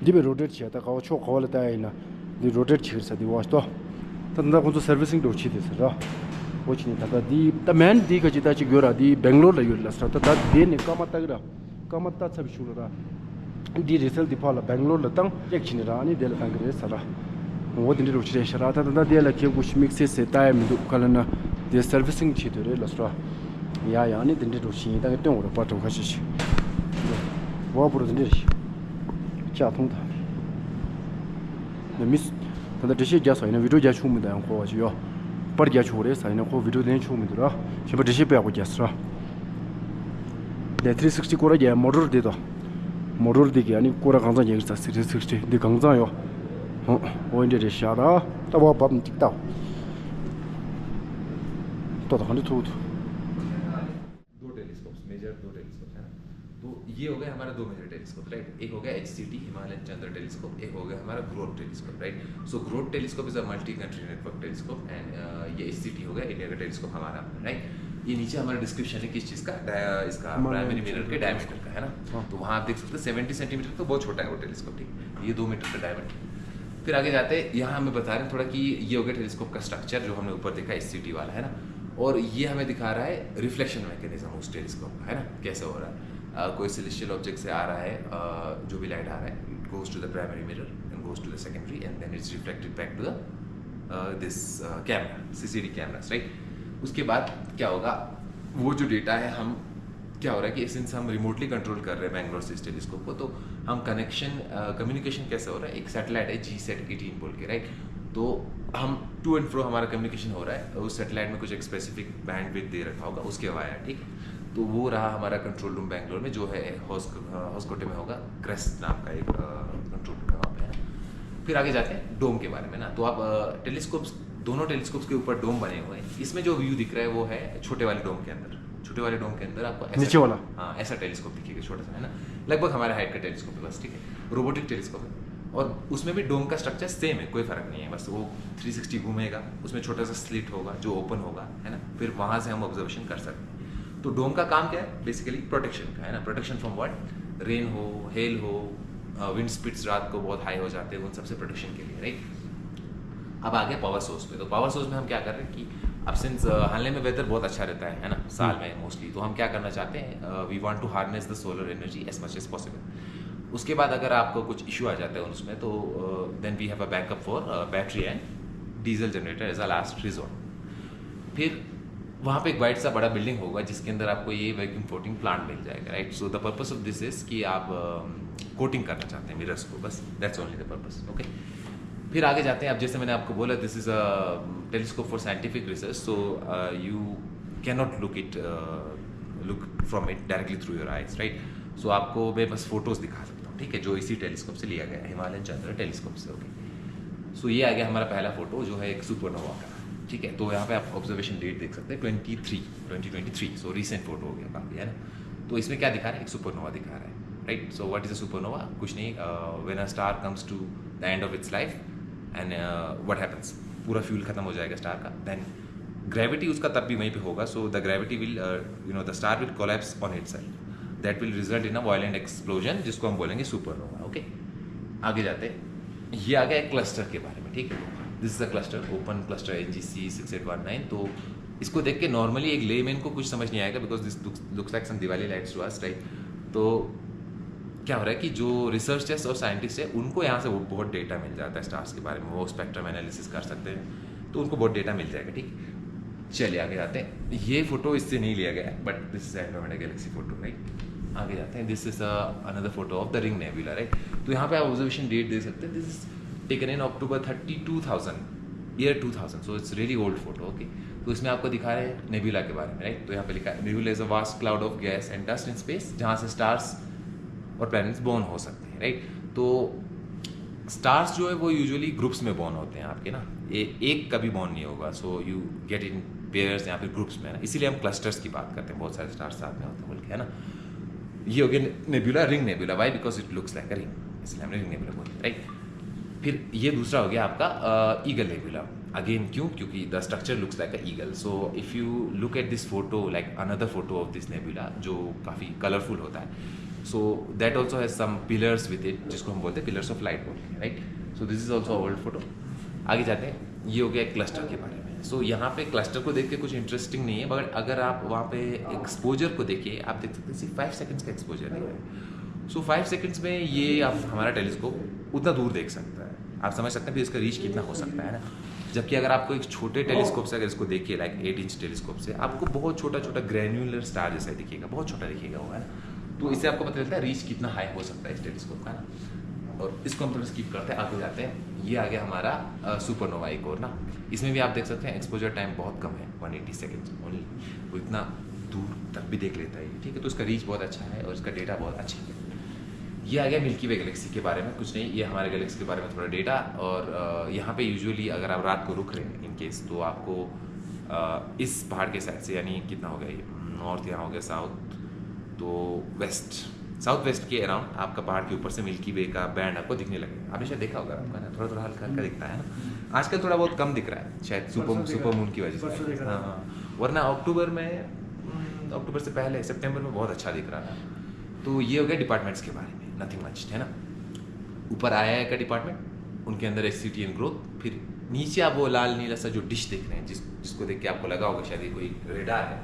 འདི་པའི་རོ་ཊེ་ཊི་བྱས། ད་ག་བ་ཕྱོགས་ག་བ་ལ་ལྟ་ཡ་ཡིན་ན་འདི་རོ་ཊེ་ཊི་བྱེད་ཀྱི་རེད་ས། འདི་ཝ་ཆི་ཏོ། ད་ད་ལྟ་ཁོང་ཚོ་སར་བི་སིང་འགྲོ་བྱེད་དེ་ས་ར། འོ་ཅི་ནི་ད་ལྟ་འདི་ད་མེན་འདི་ག་ཅི་ད་ཅི་དགོས་ར། འདི་སྦེང་ལོར་ལ་ཡོད་ལ་ས་ར། ད་ད་དེ་ནས་སྐར་མ་ལྟ་གི་ར། སྐར་མ་ལྟ་ཚར་བའི་གཞུག་ལ་ར། འདི་རི་སལ་འདི་ཕར་ལ་སྦེང་ལོར་ལ་བཏང་ཅེག་བྱས་ནས་ར། ཨ་ནི་དེ་ལ་བཏང་གི་རེད་ས་ར། འོ་དེ་འདྲའི་རོ་ཆི་རེད་ཤ་ར། ད་ད་ད་དེ་ལ་ཁྱེད་ཀུ་ཤི་དམིགས་བསལ་ཟེར་ལྟ་ཡ་མི་འདུག་ག་ལ་ན། དེ་སར་བི་སིང་བྱེད་དུས་རེད་ལ་ས་ར། ཡ་ཡ། ཨ་ནི་དེ་འདྲའི་རོ་ཆི་ཡིན། ད་གི་སྟོན་འོ་ར་པ་གྲོང་ཁ་ཤས་ཤིག་བ་པུ་ར་དེ་འདྲའི་རེད་ཤ། ལྕགས་མཐོང་ད། ནི་མིས་ད་ལྟ་འགྲེལ་བཤད་རྒྱག་ས་ཡིན་ན་བི་ཌིའོ་རྒྱག་ཆོག་མི་འདུག་ཡང་ཁོ་བ་ཅི་ཡོ། པར་རྒྱག་ཆོག་རེད་ས། ཡིན་ན་ཁོ་བི་ཌིའོ་ལེན་ཆོག་མི་འདུག་ར། གཞན་པ་འགྲེལ་བཤད་དཔེ་ཡག་པོ་རྒྱག་ས་ར། དེ་ཐི་རི་སིག་སི་ཊི་སྐོར་ར་རྒྱག་མོ་ཊོར་འདི་དང་། མོ་ཊོར་འདི་གི་ཨ་ནི་སྐོར་ར་གང་ཚང་རྒྱག་གི་རེད་ས། ཐི་རི་སིག་སི་ཊི་འདི་གང་ཚང་ཡོ། ཧོ་ཧོ་འདི་རེད་ཤ་ར། ལྟ་བ་བབ་ནི་ཅིག་ལྟ། ལྟོ་དང་ག་འདྲ་ཐུག་ཐུག दो telescopes, major दो टेलीस्कोप है ना। तो ये हो गया हमारा दो मेजर टेलीस्कोप, राइट। एक हो गया एचसीटी, हिमालयन चंद्र टेलीस्कोप। एक हो गया हमारा growth telescope, right. So growth telescope is a multi country network telescope and ये एचसीटी हो गया, इंडिया का टेलीस्कोप हमारा, राइट। ये नीचे हमारा डिस्क्रिप्शन है किस चीज़ का, डाया- इसका हिमालयन प्राइमरी मिरर के चंद्र डायमीटर का, है ना। हाँ। तो वहाँ आप देख सकते हैं सेवेंटी सेंटीमीटर तो बहुत छोटा है वो टेलीस्कोप, ठीक है, ये दो मीटर का डायमीटर। फिर आगे जाते हैं, यहाँ हमें बता रहे हैं थोड़ा कि ये हो गया टेलीस्कोप का स्ट्रक्चर जो हमने ऊपर देखा एचसीटी वाला, है ना। और ये हमें दिखा रहा है रिफ्लेक्शन मैकेनिज्म उस टेलीस्कोप का, है ना, कैसे हो रहा है। अ, कोई सेलेस्टियल ऑब्जेक्ट से आ रहा है, अ, जो भी लाइट आ रहा है, it goes to the primary mirror and goes to the secondary and then it's reflected back to the this camera, CCD cameras, right. उसके बाद क्या होगा, वो जो डेटा है, हम क्या हो रहा है कि सिंस हम रिमोटली कंट्रोल कर रहे हैं बैंगलोर से इस टेलीस्कोप को, तो हम कनेक्शन, कम्युनिकेशन कैसे हो रहा है, एक सैटेलाइट है जी सैट एटीन बोल के, राइट। तो हम टू एंड फ्रो हमारा कम्युनिकेशन हो रहा है, उस सैटेलाइट में कुछ एक स्पेसिफिक बैंडविड्थ दे रखा होगा उसके वायर, ठीक है। तो वो रहा हमारा कंट्रोल रूम बैंगलोर में, जो है हॉस- अ, हॉस्कोटे में होगा, क्रेस्ट नाम का एक कंट्रोल रूम है वहाँ पे, है ना। फिर आगे जाते हैं डोम के बारे में ना। तो आप टेलीस्कोप्स, दोनों टेलीस्कोप्स के ऊपर डोम बने हुए हैं। इसमें जो व्यू दिख रहा है वो है छोटे वाले डोम के अंदर। छोटे वाले डोम के अंदर आपको ऐसा, नीचे वाला? हाँ, ऐसा टेलीस्कोप दिखेगा, छोटा सा, है ना, लगभग हमारे हाइट का टेलीस्कोप है बस, ठीक है, रोबोटिक टेलीस्कोप है। और उसमें भी डोम का स्ट्रक्चर सेम है, कोई फ़र्क नहीं है, बस वो थ्री सिक्सटी घूमेगा, उसमें छोटा सा स्लिट होगा जो ओपन होगा, है ना, फिर वहाँ से हम ऑब्जर्वेशन कर सकते हैं। तो डोम का काम क्या है? बेसिकली प्रोटेक्शन का, है ना। Protection from what? रेन हो, हेल हो, विंड स्पीड्स रात को बहुत हाई हो जाते हैं, उन सबसे प्रोटेक्शन के लिए, राइट। अब आ गए पावर सोर्स पे। तो पावर सोर्स में हम क्या कर रहे हैं कि अब सिंस हानले में वेदर बहुत अच्छा रहता है, है ना, साल में मोस्टली, तो हम क्या करना चाहते हैं, we want to harness the solar energy as much as possible। उसके बाद अगर आपको कुछ इशू आ जाता है उसमें, तो then we have a backup for battery and diesel generator as a last resort। फिर वहाँ पे एक वाइड सा बड़ा बिल्डिंग होगा जिसके अंदर आपको ये वैक्यूम कोटिंग प्लांट मिल जाएगा, right. So the purpose of this is कि आप कोटिंग करना चाहते हैं मिरर्स को, बस, that's only the purpose, okay। फिर आगे जाते हैं। अब जैसे मैंने आपको बोला, this is a telescope for scientific research, so you cannot look it, look from it directly through your eyes, right। सो आपको मैं बस फोटोज दिखा सकता हूँ, ठीक है, जो इसी टेलीस्कोप से लिया गया है, हिमालयन चंद्र टेलीस्कोप से, ओके। सो ये आ गया हमारा पहला फोटो, जो है एक सुपरनोवा का, ठीक है। तो यहाँ पे आप ऑब्जर्वेशन डेट देख सकते हैं, twenty three, twenty twenty three. So recent photo हो गया काफ़ी, है ना। तो इसमें क्या दिखा रहा है? एक सुपरनोवा दिखा रहा है, right. So what is a supernova? कुछ नहीं, when a star comes to the end of its life and what happens, पूरा फ्यूल खत्म हो जाएगा स्टार का, देन ग्रेविटी उसका तब भी वहीं पे होगा। So the gravity will, you know, the star will collapse on itself, that will result in a violent explosion, जिसको हम बोलेंगे सुपरनोवा, ओके। आगे जाते हैं। ये आ गया एक क्लस्टर के बारे में, ठीक है। This is a cluster, open cluster N G C six eight one nine। तो इसको देख के नॉर्मली एक लेमैन को कुछ समझ नहीं आएगा, because this looks like some Diwali lights to us, right। तो क्या हो रहा है कि जो रिसर्चर्स और साइंटिस्ट है, उनको यहाँ से वो बहुत डेटा मिल जाता है स्टार्स के बारे में, वो स्पेक्ट्रम एनालिसिस कर सकते हैं, तो उनको बहुत डेटा मिल जाएगा, ठीक। चलिए आगे जाते हैं। ये फोटो इससे नहीं लिया गया है, but this is Andromeda Galaxy photo, right. आगे जाते हैं। This is another photo of the Ring Nebula, right। तो यहाँ पे आप ऑब्जर्वेशन डेट देख सकते हैं। This is taken in October thirty two thousand, year two thousand, so it's really old photo, okay। तो इसमें आपको दिखा रहे हैं नेब्यूला के बारे में, राइट? तो यहाँ पे लिखा है, nebula is a vast cloud of gas and dust in space, जहाँ से स्टार्स और प्लैनेट्स बॉर्न हो सकते हैं, राइट? तो स्टार्स जो है वो यूजुअली ग्रुप्स में बॉर्न होते हैं आपके ना, ए, एक कभी बॉर्न नहीं होगा, so you get in pairs या फिर ग्रुप्स में ना, इसीलिए हम क्लस्टर्स की बात करते हैं, बहुत सारे स्टार्स साथ में होते हैं बोल के, है ना? ये हो गया nebula, ring nebula. Why? Because it looks like a ring, इसलिए हमने रिंग नेब्यूला बोला, राइट? फिर ये दूसरा हो गया आपका ईगल नेब्यूला। अगेन क्यों? क्योंकि the structure looks like a eagle. So if you look at this photo, like another photo of this nebula, जो काफ़ी कलरफुल होता है, so that also has some pillars with it, जिसको हम बोलते हैं पिलर्स ऑफ लाइट बोलते हैं, right? So this is also old photo. आगे जाते हैं, ये हो गया क्लस्टर के बारे में। सो so, यहाँ पे क्लस्टर को देख के कुछ इंटरेस्टिंग नहीं है, मगर अगर आप वहाँ पे एक्सपोजर को देखिए, आप देख सकते हैं सिर्फ फाइव सेकंड्स का एक्सपोजर दिया है। सो फाइव सेकंड्स में ये आप हमारा टेलीस्कोप उतना दूर देख सकता है। आप समझ सकते हैं फिर इसका रीच कितना हो सकता है ना। जबकि अगर आपको एक छोटे टेलीस्कोप से अगर इसको देखिए, लाइक एट इंच टेलीस्कोप से, आपको बहुत छोटा छोटा ग्रैन्युलर स्टार जैसा दिखेगा, बहुत छोटा दिखेगा वो, है ना? तो इससे आपको पता चलता है रीच कितना हाई हो सकता है इस टेलीस्कोप का ना। और इसको हम थोड़ा स्किप करते हैं, आगे जाते हैं। ये आ गया हमारा सुपरनोवा एक और ना। इसमें भी आप देख सकते हैं एक्सपोजर टाइम बहुत कम है, वन एटी सेकेंड्स ओनली। वो इतना दूर तक भी देख लेता है ये, ठीक है? तो इसका रीच बहुत अच्छा है और इसका डेटा बहुत अच्छा है। ये आ गया मिल्की वे गैलेक्सी के बारे में, कुछ नहीं, ये हमारे गैलेक्सी के बारे में थोड़ा डेटा। और अ, यहाँ पे यूजुअली अगर आप रात को रुक रहे हैं इन केस, तो आपको अ, इस पहाड़ के साइड से, यानी कितना हो गया ये, नॉर्थ यहाँ हो गया, साउथ तो वेस्ट, साउथ वेस्ट के अराउंड आपका पहाड़ के ऊपर से मिल्की वे का बैंड आपको दिखने लगेगा। आपने शायद देखा होगा, आपका ना थोड़ा थोड़ा हल्का हल्का दिखता है ना। आजकल थोड़ा बहुत कम दिख रहा है, शायद सुपर सुपर मून की वजह से। हाँ, हाँ। वरना अक्टूबर में, हम्म, अक्टूबर से पहले सितंबर में बहुत अच्छा दिख रहा था। तो ये हो गया डिपार्टमेंट्स के बारे में, नथिंग मच, है ना? ऊपर आईआईआई का डिपार्टमेंट, उनके अंदर एससीटी एंड ग्रोथ। फिर नीचे आप वो लाल नीला सा जो डिश देख रहे हैं, जिस जिसको देख के आपको लगा होगा शायद ये कोई रेडार है,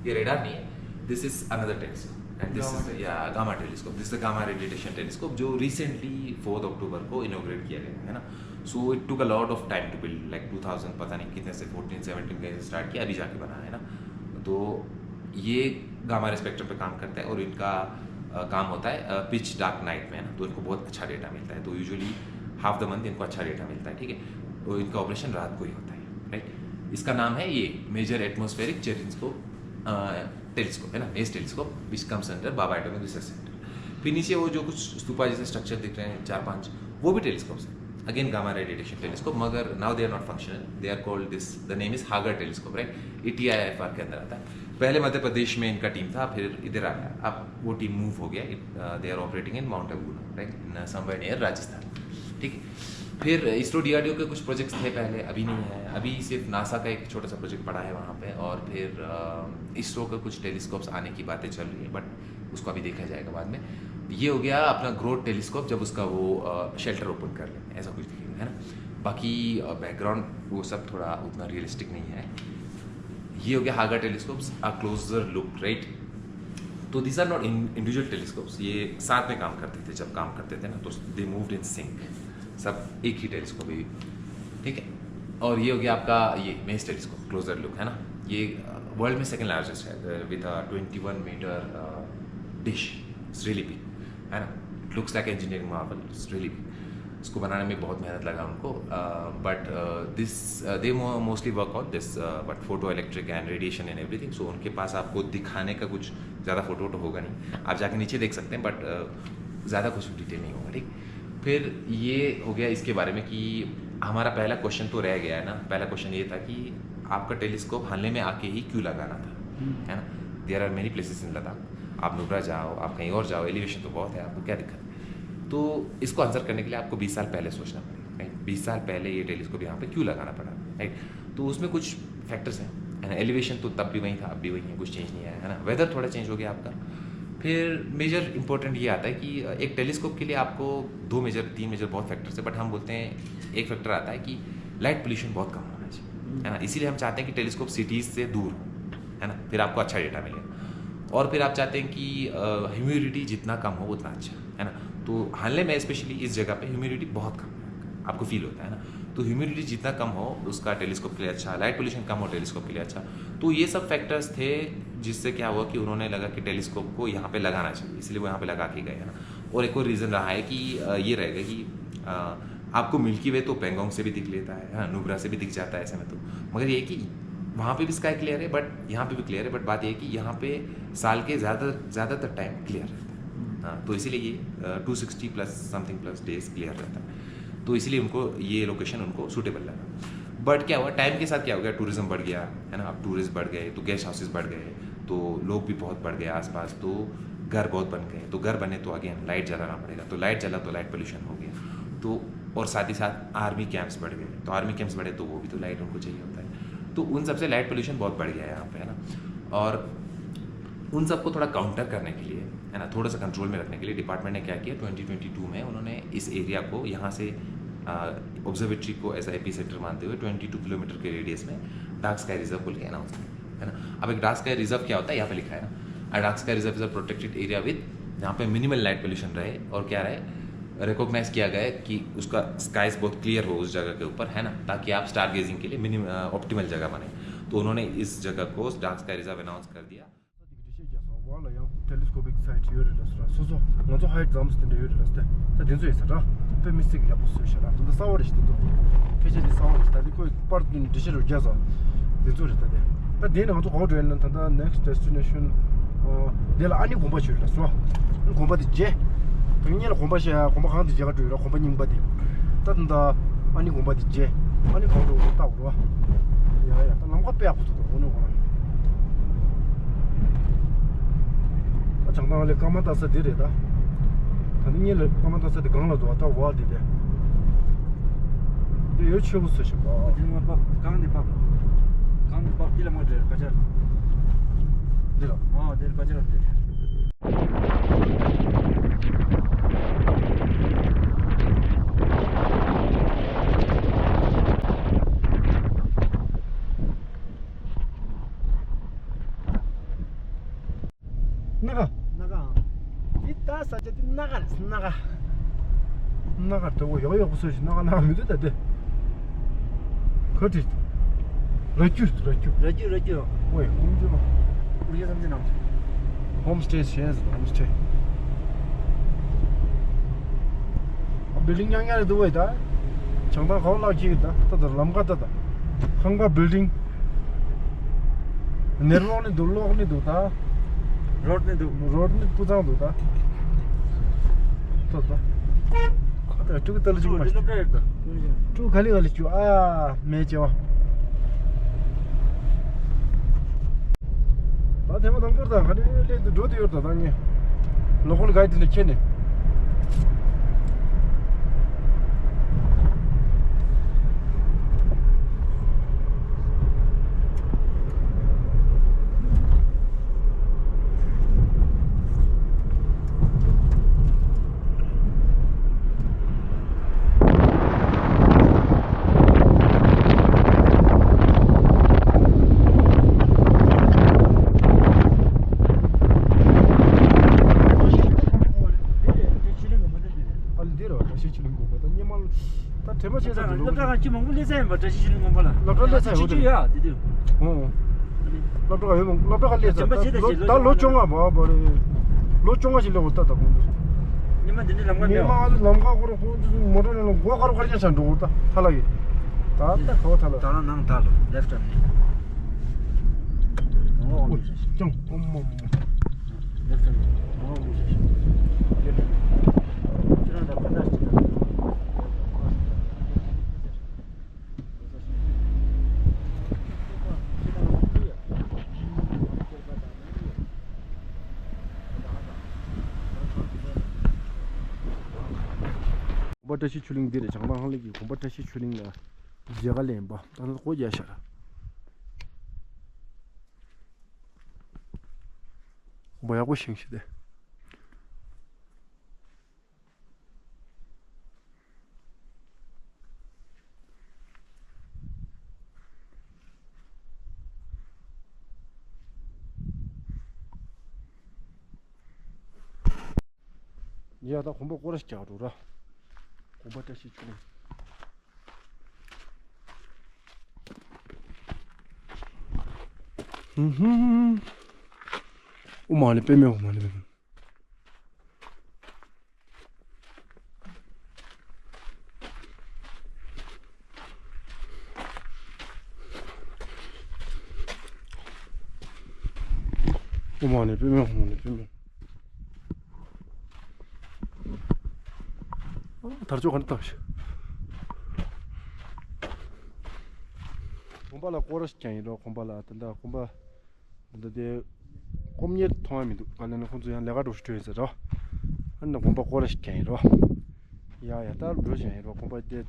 ये रेडार नहीं है। This is another telescope and this is, yeah, gamma telescope. This is the gamma ray detection telescope, जो रिसेंटली फोर्थ अक्टूबर को इनोग्रेट किया गया है ना। So it took a lot of time to build, like two thousand पता नहीं कितने से, फोर्टीन सेवनटीन का स्टार्ट किया, अभी जाके बना है ना। तो ये गामा रे स्पेक्ट्रम पे काम करता है और इनका अ, काम होता है पिच डार्क नाइट में, है ना? तो इनको बहुत अच्छा डेटा मिलता है। तो यूजुअली हाफ द मंथ इनको अच्छा डेटा मिलता है, ठीक है? तो इनका ऑपरेशन रात को ही होता है, राइट? इसका नाम है ये मेजर एटमॉस्फेरिक टेलिस्कोप, टेलिस्कोप है ना, मेज telescope, which comes under Baba atomic research centre. फिर नीचे वो जो कुछ स्तूपा जैसे स्ट्रक्चर दिख रहे हैं चार पांच, वो भी टेलिस्कोप्स हैं। Again gamma ray radiation telescope, मगर now they are not functional, they are called this, the name is हागर टेलिस्कोप, राइट? ये टीआईएफआर के अंदर आता है। पहले मध्य प्रदेश में इनका टीम था, फिर इधर आया, अब वो टीम मूव हो गया। They are operating in Mount Abu now, right, in somewhere near Rajasthan, ठीक है? फिर इसरो डीआरडीओ के कुछ प्रोजेक्ट्स थे पहले, अभी नहीं है। अभी सिर्फ नासा का एक छोटा सा प्रोजेक्ट पड़ा है वहाँ पे, और फिर अ, इसरो का कुछ टेलीस्कोप्स आने की बातें चल रही है, बट उसको अभी देखा जाएगा बाद में। ये हो गया अपना ग्रोथ टेलीस्कोप, जब उसका वो शेल्टर ओपन कर लेते हैं, ऐसा कुछ दिखेगा, है ना? बाकी बैकग्राउंड वो सब थोड़ा उतना रियलिस्टिक नहीं है। ये हो गया हागर टेलीस्कोप्स, अ क्लोजर लुक, राइट? तो these are not individual telescopes, ये साथ में काम करते थे। जब काम करते थे ना, तो they moved in sync, सब एक ही टेलीस्कोप ही, ठीक है? और ये हो गया आपका ये मेज टेलीस्कोप, क्लोजर लुक, है ना? ये वर्ल्ड में सेकंड लार्जेस्ट है, with a twenty one meter dish, it's really big, है ना? It looks like engineering marvel, it's really big. इसको बनाने में बहुत मेहनत लगा उनको। But this, they mostly work on this, but photo electric and radiation and everything. So उनके पास आपको दिखाने का कुछ ज़्यादा फोटो वोटो होगा नहीं, आप जाके नीचे देख सकते हैं, बट ज़्यादा कुछ डिटेल नहीं होगा, ठीक? फिर ये हो गया इसके बारे में कि हमारा पहला क्वेश्चन तो रह गया है ना। पहला क्वेश्चन ये था कि आपका टेलीस्कोप हानले में आके ही क्यों लगाना था, है ना? There are many places in Ladakh, आप नुब्रा जाओ, आप कहीं और जाओ, एलिवेशन तो बहुत है, आपको क्या दिक्कत है? तो इसको आंसर करने के लिए आपको बीस साल पहले सोचना पड़ेगा, राइट? बीस साल पहले ये टेलीस्कोप यहाँ पे क्यों लगाना पड़ा, राइट? तो उसमें कुछ फैक्टर्स हैं, है ना? एलिवेशन तो तब भी वही था, अब भी वही है, कुछ चेंज नहीं आया, है ना? वेदर थोड़ा चेंज हो गया आपका। फिर मेजर इंपॉर्टेंट ये आता है कि एक टेलीस्कोप के लिए आपको दो मेजर, तीन मेजर बहुत फैक्टर्स है, बट हम बोलते हैं एक फैक्टर आता है कि लाइट पोल्यूशन बहुत कम होना चाहिए, है ना? इसीलिए हम चाहते हैं कि टेलीस्कोप सिटीज से दूर हो, है ना? फिर आपको अच्छा डेटा मिलेगा। और फिर आप चाहते हैं कि ह्यूमिडिटी जितना कम हो उतना अच्छा, है ना? तो हानले में स्पेशली इस जगह पे ह्यूमिडिटी बहुत कम है, आपको फील होता है ना? तो ह्यूमिडिटी जितना कम हो उसका टेलीस्कोप के लिए अच्छा, लाइट पोल्यूशन कम हो टेलीस्कोप के लिए अच्छा। तो ये सब फैक्टर्स थे, जिससे क्या हुआ कि उन्होंने लगा कि टेलीस्कोप को यहाँ पे लगाना चाहिए, इसलिए वो यहाँ पे लगा के गए, है ना? और एक और रीज़न रहा है कि अ, ये रहेगा कि अ, आपको मिल्की वे तो पेंगोंग से भी दिख लेता है, है ना, नुब्रा से भी दिख जाता है ऐसे में तो। मगर ये कि वहाँ पे भी स्काई क्लियर है, बट यहाँ पे भी क्लियर है। बट बात यह है कि यहाँ पे साल के ज़्यादा ज़्यादातर टाइम क्लियर रहता है। हाँ, तो इसीलिए ये two sixty plus something plus days clear रहता है। तो इसीलिए उनको ये लोकेशन उनको सूटेबल लगा। बट क्या हुआ, टाइम के साथ क्या हो गया, टूरिज्म बढ़ गया, है ना। अब टूरिस्ट बढ़ गए तो गेस्ट हाउसेज बढ़ गए, तो लोग भी बहुत बढ़ गए आसपास, तो घर बहुत बन गए। तो घर बने तो अगेन लाइट जलाना पड़ेगा, तो लाइट जला तो लाइट पोल्यूशन हो गया। तो और साथ ही साथ आर्मी कैंप्स बढ़ गए, तो आर्मी कैंप्स बढ़े तो वो भी तो लाइट उनको चाहिए होता है। तो उन सबसे लाइट पोल्यूशन बहुत बढ़ गया है यहाँ पे, है ना। और उन सबको थोड़ा काउंटर करने के लिए, है ना, थोड़ा सा कंट्रोल में रखने के लिए डिपार्टमेंट ने क्या किया, ट्वेंटी ट्वेंटी टू में उन्होंने इस एरिया को यहाँ से ऑब्जर्वेटरी को एज एपी सेंटर मानते हुए ट्वेंटी टू किलोमीटर के रेडियस में डार्क स्काई रिजर्व बोल के अनाउंस किया, है ना। अब एक डार्क स्काई रिजर्व क्या होता है, यहाँ पे लिखा है ना, a dark sky reserve is a protected area with, जहाँ पे मिनिमल लाइट पोल्यूशन रहे और क्या रहे, रिकॉग्नाइज किया गया है कि उसका स्काइज बहुत क्लियर हो उस जगह के ऊपर, है ना, ताकि आप स्टार गेजिंग के लिए मिनिम ऑप्टिमल जगह बने। तो उन्होंने इस जगह को डार्क स्काई रिजर्व अनाउंस कर दिया। ད་དེ་གི་འགྲེལ་བཤད་རྒྱག་སོང་། འོག་ལ་ཡང་ཊེ་ལི་སི་ཀོ་པིག་སའིཊ་ཡོད་རེད་ལ་སོ་ར། སོ་སོ་ང་ཚོ་ཧའིཊ་ཙམ་དེ་འདྲ་ཡོད་རེད་ལ་སྟེ། ད་དེ་ཚོ་ཡོད་ས་ར། དཔེ་མི་སྲིད་ཀྱི་ཡག་པོ་བཟོས་ཤག་ར། ད་ལྟ་གསར་པ་རེད་ཤག་དེ་ཚོ། ཕལ་ཆེར་དེ་གསར་པ་རེད་ཤག་ད་དེ་ཁོས་པར་དེ་འགྲེལ་བཤད་རུ་རྒྱག་སོང་། དེ་ཚོ་རེད། ད་དེ་ད་དེ་ནས་ང་ཚོ་ག་པར་འགྲོ་ཡ་ཡིན་ན། ད་ལྟ་ནེག་སི་ཊི་ཌེ་སི་ཊི་ནེ་ཤན་དེ་ལ་ཨ་ནི་དགོན་པ་ཞིག་རེད་ལ་སོ། ཨ་ནི་དགོན་པ་དེ་མཇལ། ད་གཉིས་ལ་དགོན་པ་ཞིག་ཡ། དགོན་པ་གང་དེ་མཇལ་ག་འགྲོ་ཡོད་ར། དགོན་པ་རྙིང་པ་དེ། ད་ད་ད་ཨ་ནི་དགོན་པ་དེ་མཇལ། ཨ་ནི་གང་འགྲོ་ལྟ་དགོས་ར། ཡ་ཡ། ད་ལམ་ཁ་དཔེ་ཡག་པོ་འདུག་ད་དངོས་གནས་ཁོ་རང་། ད་བྱང་ཐང་ལ་ཀརྨ་སྟག་ཚང་དེ་རེད་ད། ད་ནི་གཉིས་ལ་ཀརྨ་སྟག་ཚང་དེ་སྒང་ལ་འདུག་ད་བ་དེ་དེ། དེ་ཡོད་ཆེ་བོ་ཚོ་ཞིག་པ། དེ་མ་པ་གང་ནས་པ། གང་ནས་པ་དེ་ལ་མ་འདྲེ་ཁ་ཆར། འདི་ལ། ཨ་དེ་ཁ་ཆར་དེ། སྣ་ཁ། སྣ་ཁའང་། འདི་ད་ས་ཆ་འདི་སྣ་ཁ་རེད། སྣ་ཁ། སྣ་ཁ་དེ་བོ་ཡག་ཡག་པོ་བཟོས་ཤག་སྣ་ཁ་སྣ་ཁ་མི་འདུག་ད་དེ། ག་རེ། ར་ཅུ། ར་ཅུ། ར་ཅུ་ར་ཅུ། ཨོའི་ཧོམ་ཅུ་མ། ཨུ་རྒྱ་བསམ་ཚུལ་ནང་། ཧོམ་སྟེ་ཞེས་ཟེར། ཧོམ་སྟེ། ཨ་བིལ་ཌིང་ཉག་ཉག་རེད་འདུག་བས་ད། བྱང་ཐང་ག་བ་ལག་ཁྱི་ད་ད་ད་ལམ་ཁ་ད་ད། ཁང་པ་བིལ་ཌིང་། ནེར་ལོག་ནི་འདུག་ལོག་ནི་འདུག་ད། རོད་ནི་འདུག་རོད་ནི་སྤུ་ཙང་འདུག་ད། ད་ད། ཁ་ད་ཀྲུག་ཏ་ལ་ཅུག་མ། ཀྲུག་ག་ལི་ག་ལི་ཅུ་ཨ་མེ་ཅེ་བ། ད་ཐེངས་མ་དང་པོར་ད་ག་ནི་ལེན་དུ་འགྲོ་དུ་ཡོད་ད་ད་ངས། ལོ་ཀལ་གའི་ཌི་ནས་ཁྱེར་ནས། ཨ་ལ་འདི་རེད་བ། བཀྲ་ཤིས་ཆོས་གླིང་དགོན་པ་ད་སྔོན་མ་ད་དྲན་པ་བྱས་ཙང་དེ་ལོ། སློབ་གྲྭ་ཁང་ཅི་མང་པོ་སླེབས་ས་ཡིན་པ། བཀྲ་ཤིས་ཆོས་གླིང་དགོན་པ་ལ། སློབ་གྲྭ་སླེབས་ས་ཡོད་རེད། ཡོད་དེ་དུས། ཨོ། སློབ་གྲྭ་ཡོད་མ། སློབ་གྲྭ་སླེབས་ས་ད་ལོ་བཅོ་ལྔ་བ་བ་རེད། ལོ་བཅོ་ལྔ་ཞིག་སླེབས་འོ་ད་ད་གོང་དུ། ཉི་མ་འདི་འདྲའི་ལམ་ཁ་མེད་པ། ཉི་མ་ལམ་ཁ་ཁོ་རང་ཁོང་ཚོ་མོ་ཊ་ནང་ལ་མགོ་དཀར་དཀར་ཅན་ཆགས་འགྲོ་གོ་ད་ཐ་ལ་གི། ད་ད་ཁ་བ་ཐ་ལ། ད་ལ་ནང་ད་ལ་ལེཕ་ཊ་ནས། ཨོ་ཀྱང་ཨོ་མོ་མོ། ལེཕ་ཊ་ནས། ཨོ་མོ་ཤ་ཤ། ཁྱེད་རང་ད་ཕ་ད་ཅི་ད། དགོན་པ་བཀྲ་ཤིས་ཆོས་གླིང་འདི་རེད། བྱང་ཐང་ཧང་ལེ་གི་དགོན་པ་བཀྲ་ཤིས་ཆོས་གླིང་ལ་མཇལ་ཁ་ལེན་པ། ད་ནི་སྒོ་རྒྱག་ཤག་ར། དགོན་པ་ཡག་པོ་བཞེངས་ཤིག་སྟེ། ཡ་ད་དགོན་པ་སྐོར་ར་ཞིག་རྒྱག་འགྲོ་ར། དགོན་པ་བཀྲ་ཤིས་ཆོས་གླིང་། ཧུམ་ཧུམ། ཨོ་མ་ལེ་པེ་མེ། ཨོ་མ་ལེ་པེ་མེ། ཨོཾ་མ་ཎི་པདྨེ་ཧཱུྃ་མ་ཎི་པདྨེ། དར་ལྕོག་ག་འདྲ་བཏང་ཤག་དགོན་པ་ལ་སྐོར་ར་ཞིག་ཀྱང་ཡིན་རོགས། དགོན་པ་ལ་ད་ལྟ་དགོན་པ་ད་ལྟ་དེ་སྐོམ་གཉེར་མཐོང་ཡ་མི་འདུག་ག་ལ་ནི་ཁོང་ཚོ་ཡང་ལས་ཀ་འགྲོ་ཞིག་འགྲོ་ཡིན་ཟེར་རོ། ཨ་ནི་དགོན་པ་སྐོར་ར་ཞིག་ཀྱང་ཡིན་རོགས། ཡ་ཡ་ད་འགྲོ་བཞིན་ཡིན་རོགས། དགོན་པ་དེ།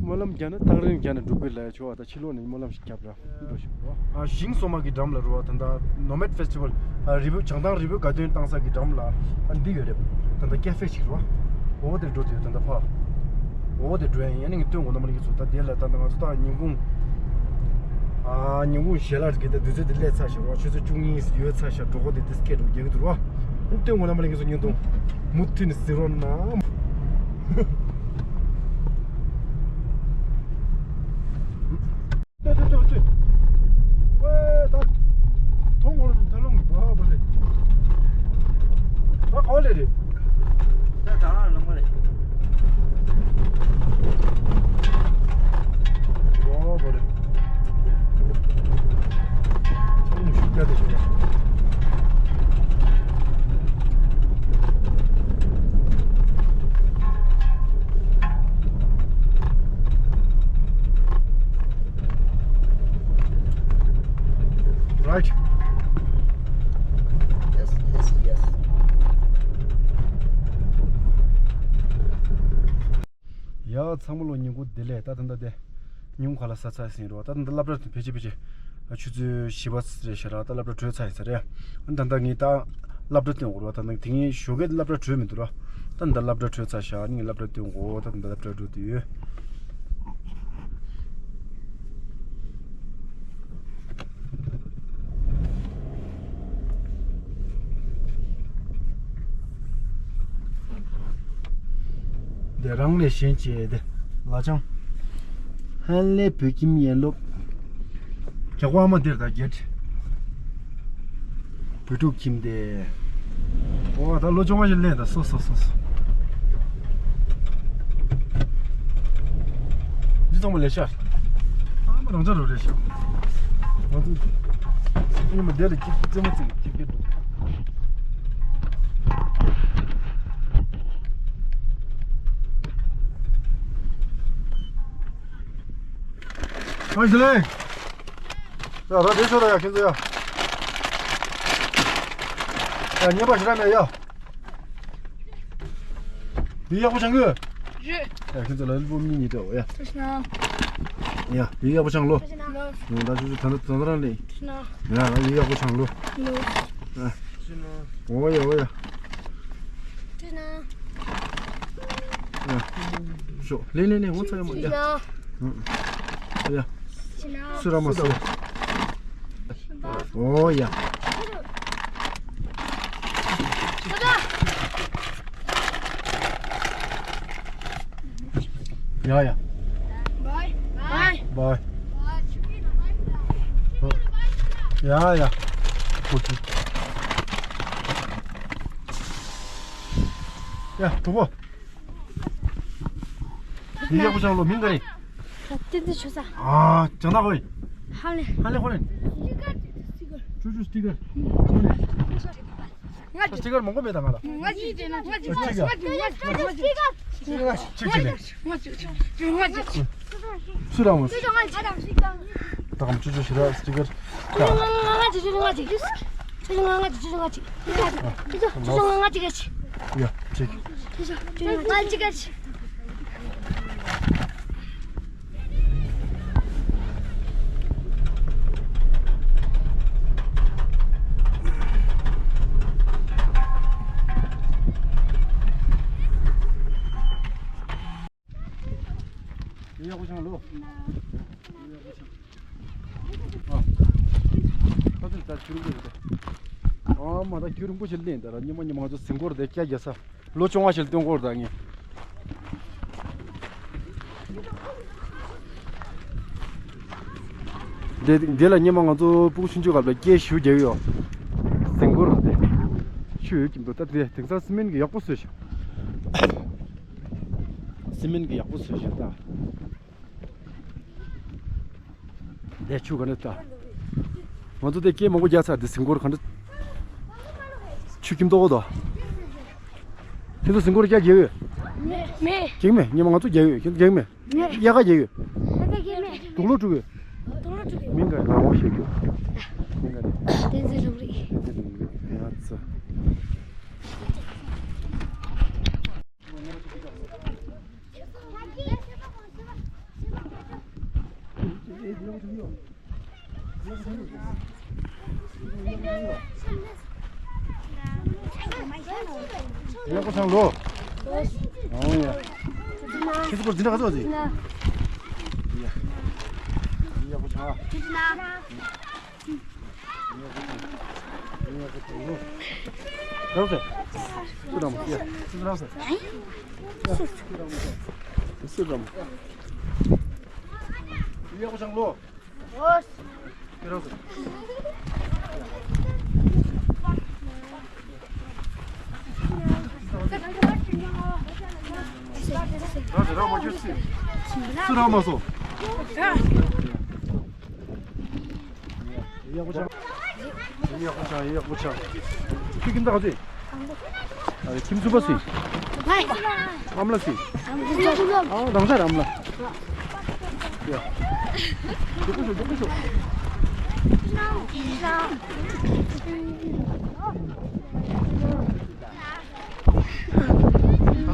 སྨོན་ལམ་རྒྱབ་ན་ཐག་རིང་རྒྱབ་ན་འགྲོ་གི་ལ་ཆོག་ཨ། ད་ཕྱི་ལོགས་ནས་སྨོན་ལམ་ཞིག་རྒྱབ་ར་འགྲོ་ཞིག་རོ། ཨ་ཞིང་སོ་མ་གི་འགྲམ་ལ་རོ། ད་ལྟ་Nomad Festival ཨ་རི་བོ་བྱང་ཐང་རི་བོ་དགའ་སྟོན་བཏང་ས་གི་འགྲམ་ལ་ཨ་འདི་ཡོད་རེད། ད་ལྟ་ཀེ་ཧྥེ་ཞིག་རོ། འོ་དེར་འགྲོ་དུས་ད་ལྟ་ཕ། འོ་དེར་འགྲོ་ཡ་ཡིན། ཨ་ནི་ངས་སྟོན་གོ་ནམ་ལ་གི་ཚོ་ད་དེ་ལ་ད་ལྟ་ང་ཚོ་ད་ཉིན་གུང་ཨ་ཉིན་གུང་ཞལ་ལག་གི་ད་དུས་ཚོད་དེ་སླེབས་ཚར་ཞིག་རོ། ཆུ་ཚོད་བཅུ་གཉིས་ཡོད་ཚར་ཞག་འགྲོ་གོ་དེ་དེ་སྐད་འགྲོ་རྒྱག་གི་འདུག་རོ། ཨ་ནི་སྟོན་གོ་ནམ་ལ་གི་ཚོ་ཉིན་གུང་མུ་མཐུད་ནས་གཟིགས་རོགས་གནང་། ལྟོས་ལྟོས་ལྟོས་ལྟོས། ཝེ་ད། མཐོང་གོ་ད་ལོང་བ་བ་ལེ། ད་ག་བ་ལེ་རེད། ད་ད་ལོང་བ་ལེ། བ་བ་ལེ། ཚང་མ་ཤུགས་རྒྱག་དེ་ཞོག Right. Yes, yes, yes. ཡ་ཚང་མ་ལོ་ཉིན་གུང་བདེ་ལེགས། ད་ད་ད་དེ་ཉིན་གུང་ཁ་ལག་ཟ་ཚར་ཟིན་རོ། ད་ད་ད་སློབ་གྲྭ་ཕལ་ཆེར་ཕལ་ཆེར་ཆུ་ཚོད་བཞི་པ་རེད་ཤག་ར། ད་སློབ་གྲྭ་གྲོལ་ཚར་ཡིན་ས་རེད། ད་ད་ངས་ད་སློབ་གྲྭ་སྟོན་དགོས་རོ། ད་ད་དེ་ངས་ཞོགས་ཀས་སློབ་གྲྭ་གྲོལ་མི་འདུག་རོ། ད་ད་སློབ་གྲྭ་གྲོལ་ཚར་ཤག་ངས་སློབ་གྲྭ་སྟོན་དགོས། ད་ད་སློབ་གྲྭ་འགྲོ་དུས། དེ་རང་ལས་གཞན་གཅེས་དེ་ལ་ཅང་ཧན་ལེ་བོད་ཁྱིམ་ཡན་སློབ། རྒྱག་པ་མ་དེར་ད་རྒྱལ། བོད་ཕྲུག་ཁྱིམ་སྡེ། ཨོ་ད་ལོ་ཆུང་བ་ཞིག་ལེན་ད། སོ་སོ་སོ་སོ། འདི་ཚང་མ་ལས་ཤར། ཨ་མ་རང་ཅག་རུ་རེད་ཤག་ང་ཚོ་ཉི་མ་དེ་ལ་ཁྱི་རྩེད་མོ་རྩེ་ཁྱི་སྐད་འདུག་ཨ་ཞི་ལེ། ཡ་ར་དེ་ཤོད་ད་ཡ་ཁྱེད་ཚོ་ཡ། ཡ་ཉེས་པ་ཞེ་དྲག་མེད་ཡ། ཡུལ་ཡག་པོ་བྱུང་གི། རེད། ཡ་ཁྱེད་ཚོ་ལ་ལུས་པོ་གཉིས་གཉིས་སྤྲད་འོ་ཡ། ཐུགས་རྗེ་གནང་། ཡ་ཡུལ་ཡག་པོ་བྱུང་ལོ། ཐུགས་རྗེ་གནང་། ཡང་ད་ཆུ་ཚོད་ད་ད་ད་རང་ལས། ཐུགས་རྗེ་གནང་། ཡ་ཡུལ་ཡག་པོ་བྱུང་ལོ། ལོ། ཡ། འོ་ཡ་འོ་ཡ། ཐུགས་རྗེ་གནང་། ཡ། ཤོག་ལེ་ལེ་ལེ་འོ་ཚ་ཡ་མ་ཡ། ཐུགས་རྗེ་གནང་། ཡ། སུ་ར་མ་སུ། ཨོ་ཡ། ཡ་ཡ། བའི། བའི། ཡ་ཡ། ཨོ་ཁེ། ཡ་གྲོགས་པོ། ཡི་ཡག་པོ་ཆང་ལོ་མིང་ག་རེ། བསྟན་འཛིན་ཆོས་བཟང་། ཨ་ཅང་ན་ཧོ་ཡི། ཧ་ལེ། ཧ་ལེ་ཧོ་ལེ། ཅུ་ཅུ་སི་ཊི་ཀར། ང་སི་ཊི་ཀར་མང་པོ་མེད་ད་ང་ལ། ང་ཅི་ཅི་ང་ཅི་ང་ཅི་ང་ཅི་ང་ཅི་ཅིག་ཅིག་ལེ། ང་ཅི་ང་ཅི་ང་ཅི། སུ་རང་མོ། ད་གམ་ཅུ་ཅུ་ཞི་ར་སི་ཊི་ཀར། ང་ཅི་ང་ཅི་ང་ཅི། ཅུ་ཅུ་ང་ཅི། ཅུ་ཅུ་ང་ཅི་ང་ཅི། ཅུ་ཅུ་ང་ཅི་ང་ཅི། ཡ་ཅིག་ཅུ་ཅུ་ང་ཅི་ང་ཅི། ཡག་པོ་ཆང་ལོ། ཨ། ཁ་ཚོན་ད་ཁྱུ་རིང་པོ་ཞིག་ད། ཨ་མ་ད་ཁྱུ་རིང་པོ་ཞིག་ལེན་ད་ར་ཉི་མ་ཉི་མ་ང་ཚོ་ཟིང་སྐོར་དེ་སྐྱ་རྒྱ་ས། ལོ་བཅོ་ལྔ་ཞིག་སྟོན་སྐོར་ད་ངས། དེ་དེ་ལ་ཉི་མ་ང་ཚོ་ཕྲུ་གུ་ཆུང་ཆུང་སྐབས་ལ་སྐྱེས་ཞུ་རྒྱག་ཡོད། ཟིང་སྐོར་དེ། ཆུ་ཡོད་ཀྱི་འདུག་ད་དེ་དེང་སང་སི་མེན་གི་ཡག་པོ་བཟོས་ཤག་སི་མེན་གི་ཡག་པོ་བཟོས་ཤག་ད། འདས་ཆུ་ག་ནས་ལྟ། ང་ཚོ་དེ་སྐད་མང་པོ་རྒྱག་ཚར། དེ་ཟིང་སྐོར་ག་འདྲ། ཆུ་ཁྱིམ་ཏོག་གོ་དོ། ཁྱེད་ཚོ་ཟིང་སྐོར་རྒྱག་རྒྱག་ཡོད། མེད། རྒྱག་མེད། ཉི་མ་ང་ཚོ་རྒྱག་ཡོད། ཁྱེད་ཚོ་རྒྱག་མེད། མེད། དབྱར་ཁ་རྒྱག་ཡོད། ད་ལྟ་རྒྱག་མེད། དུག་ལོག་དཀྲུག་ཡོད། དུག་ལོག་དཀྲུག་ཡོད། མིང་ག་རང་དབང་བཤད་རྒྱུ། མིང་ག་རེད། བསྟན་འཛིན་རང་རིག། བསྟན་འཛིན་རང་རིག། ཡ་ཚ། ཡག་པོ་བྱུང་ལོ། ཨོ་ཡ། ཁྱེད་ཚོ་འཛིན་གྲྭ་ག་ཚོད་ཟིན། ཡ། ཡག་པོ་བྱུང་། ཡག་པོ་བྱུང་ལོ། རང་སེ། སུ་རང་མོ། ཡ། སུ་རང་སེ། སུ་རང་མོ། སུ་རང་མོ། ཡག་པོ་བྱུང་ལོ། སུ་རང་མ་སོང་། ཡག་པོ་བྱུང་། ཡག་པོ་བྱུང་། ཡག་པོ་བྱུང་། ཁྱོད་ཁྱིམ་བདག་ག་ཚོད། ཨ་རེ། ཁྱིམ་གསུམ་པ་སུ་ཡིན། ཨ་མ་ལགས་སུ་ཡིན། ཨ། རང་ས་རང་ལ། ཡ། མགྱོགས་པོ་ཤོག་མགྱོགས་པོ་ཤོག་ད་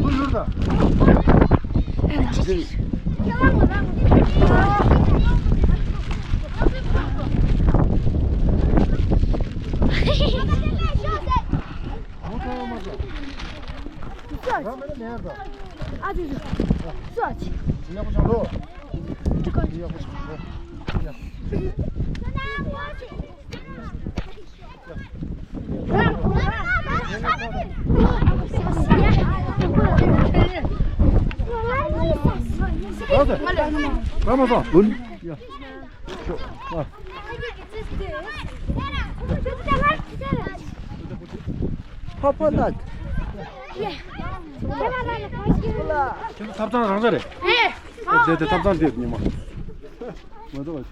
དུང་ཡོད་ད། ཨ་ཙི་ཙི། སུ་ཨ་ཙི། ཡག་པོ་བྱུང་ལོ། ཡག་པོ་བྱུང་ལོ། ཡ། ཕ་ཕ་ལགས། ཁྱེད་ཚོ་ཐབ་ཚང་རང་འཇགས་རེད། ཨེ། ཨོ་ཙེ། དེ་ཐབ་ཚང་དེ་ཉི་མ། ང་ཚོ་བ།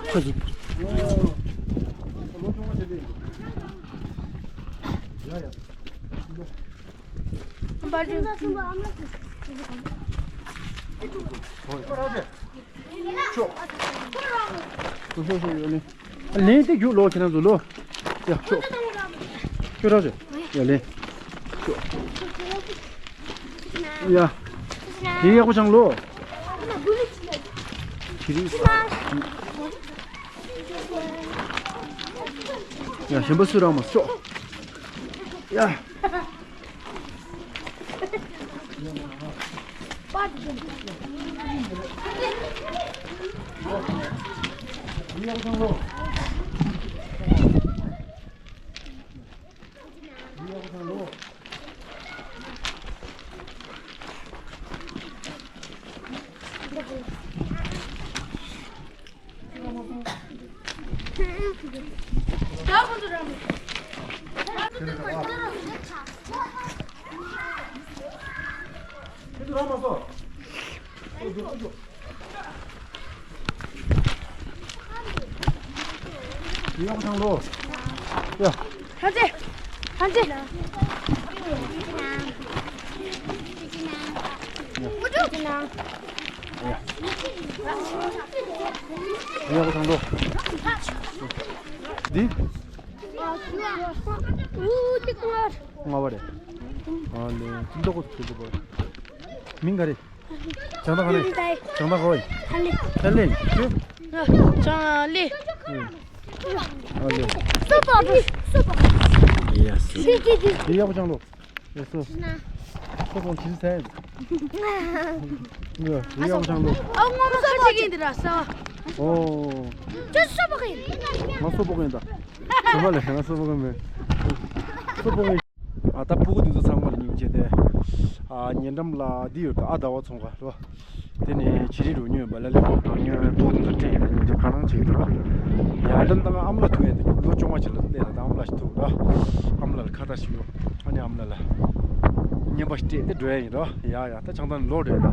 ཁ་ཟུག། ཡ་ཡ། ཤོག་ཤོག་ཤོག་ཡོད་ནི། ལན་དེ་རྒྱུགས་ལོ། ཁྱེད་རང་ཚོ་ལོ། ཡ་ཤོག་ཁྱོད་རང་ཚོ། ཡ་ལན། ཤོག་ཡ། དེ་ཡག་པོ་བྱུང་ལོ། དེ་རིང་། ཡ། གཞན་པ་སུ་རང་མ་ཤོག་ཡ། ཡག་པོ་བྱུང་ལོ། ཡ། ཧན་ཙེ། ཧན་ཙེ། ཡག་པོ་བྱུང་ལོ། འདི། ལྔ་པ་རེད། ཨ་ལེ། ཁྱིམ་ཐོག་གོ་ཁྱིམ་ཐོག་པ། མིང་ག་རེ། བྱང་ཐང་ག་རེ། བྱང་ཐང་ག་བ་ཡིན། ཐ་ལེ། ཐ་ལེ། ཁྱོད། བྱང་ལེ། ཨ་ལེ། སོ་པ་རེད། སོ་པ། ཡེ་སི། དེ་དེ་དེ། དེ་ཡག་པོ་བྱུང་ལོ། ཡེ་སོ། སོ་པ་ཇི་ཟེར། ཡ། དེ་ཡག་པོ་བྱུང་ལོ། ཨ། ངོ་མ་ཁ་ཅིག་ཡིན་འདི་ར་ས། ཨོ། ཁྱོད་སོ་པ་ཡིན། ང་སོ་པ་ཡིན་ད། ཚང་མ་ལས་ང་སོ་པ་མིན། སོ་པ་མིན། ཨ། ད་ཕྲུ་གུ་འདི་ཚོ་ཚང་མ་ལ་སྙིང་རྗེ་དེ། ཨ། ཉེ་འགྲམ་ལ་འདི་ཡོད་ད། ཨ། ཟླ་བ་ཚོང་ཁང་རེད་བ། དེ་ནས་བྱི་རིལ་རོ་ཉོས་པ་ལ་ལས་ཁོང་དང་ཉོས། ཕྲུ་གུ་འདི་ཚོ་སྤྲད་ཡོད་ན་སྙིང་རྗེ་ག་རང་བྱེད་ཀྱི་རེད་བ། ཡ། ད་ལྟ་ང་ཨ་མ་ལགས་ཐུག་ཡོད་དེ། ལོ་བཅོ་ལྔ་ཅིག་ལ་སླེབས་ལ་ད་ཨ་མ་ལགས་ཤིག་ཐུག་ར། ཨ་མ་ལགས་ལ་ཁ་བརྡ་ཞིག་ཡོད། ཨ་ནི་ཨ་མ་ལགས་ལ་བརྙན་པ་ཞིག་སྤྲད་དེ་འགྲོ་ཡ་ཡིན་ར། ཡ་ཡ། ད་བྱང་ཐང་ལོག་འགྲོ་ཡ་ད།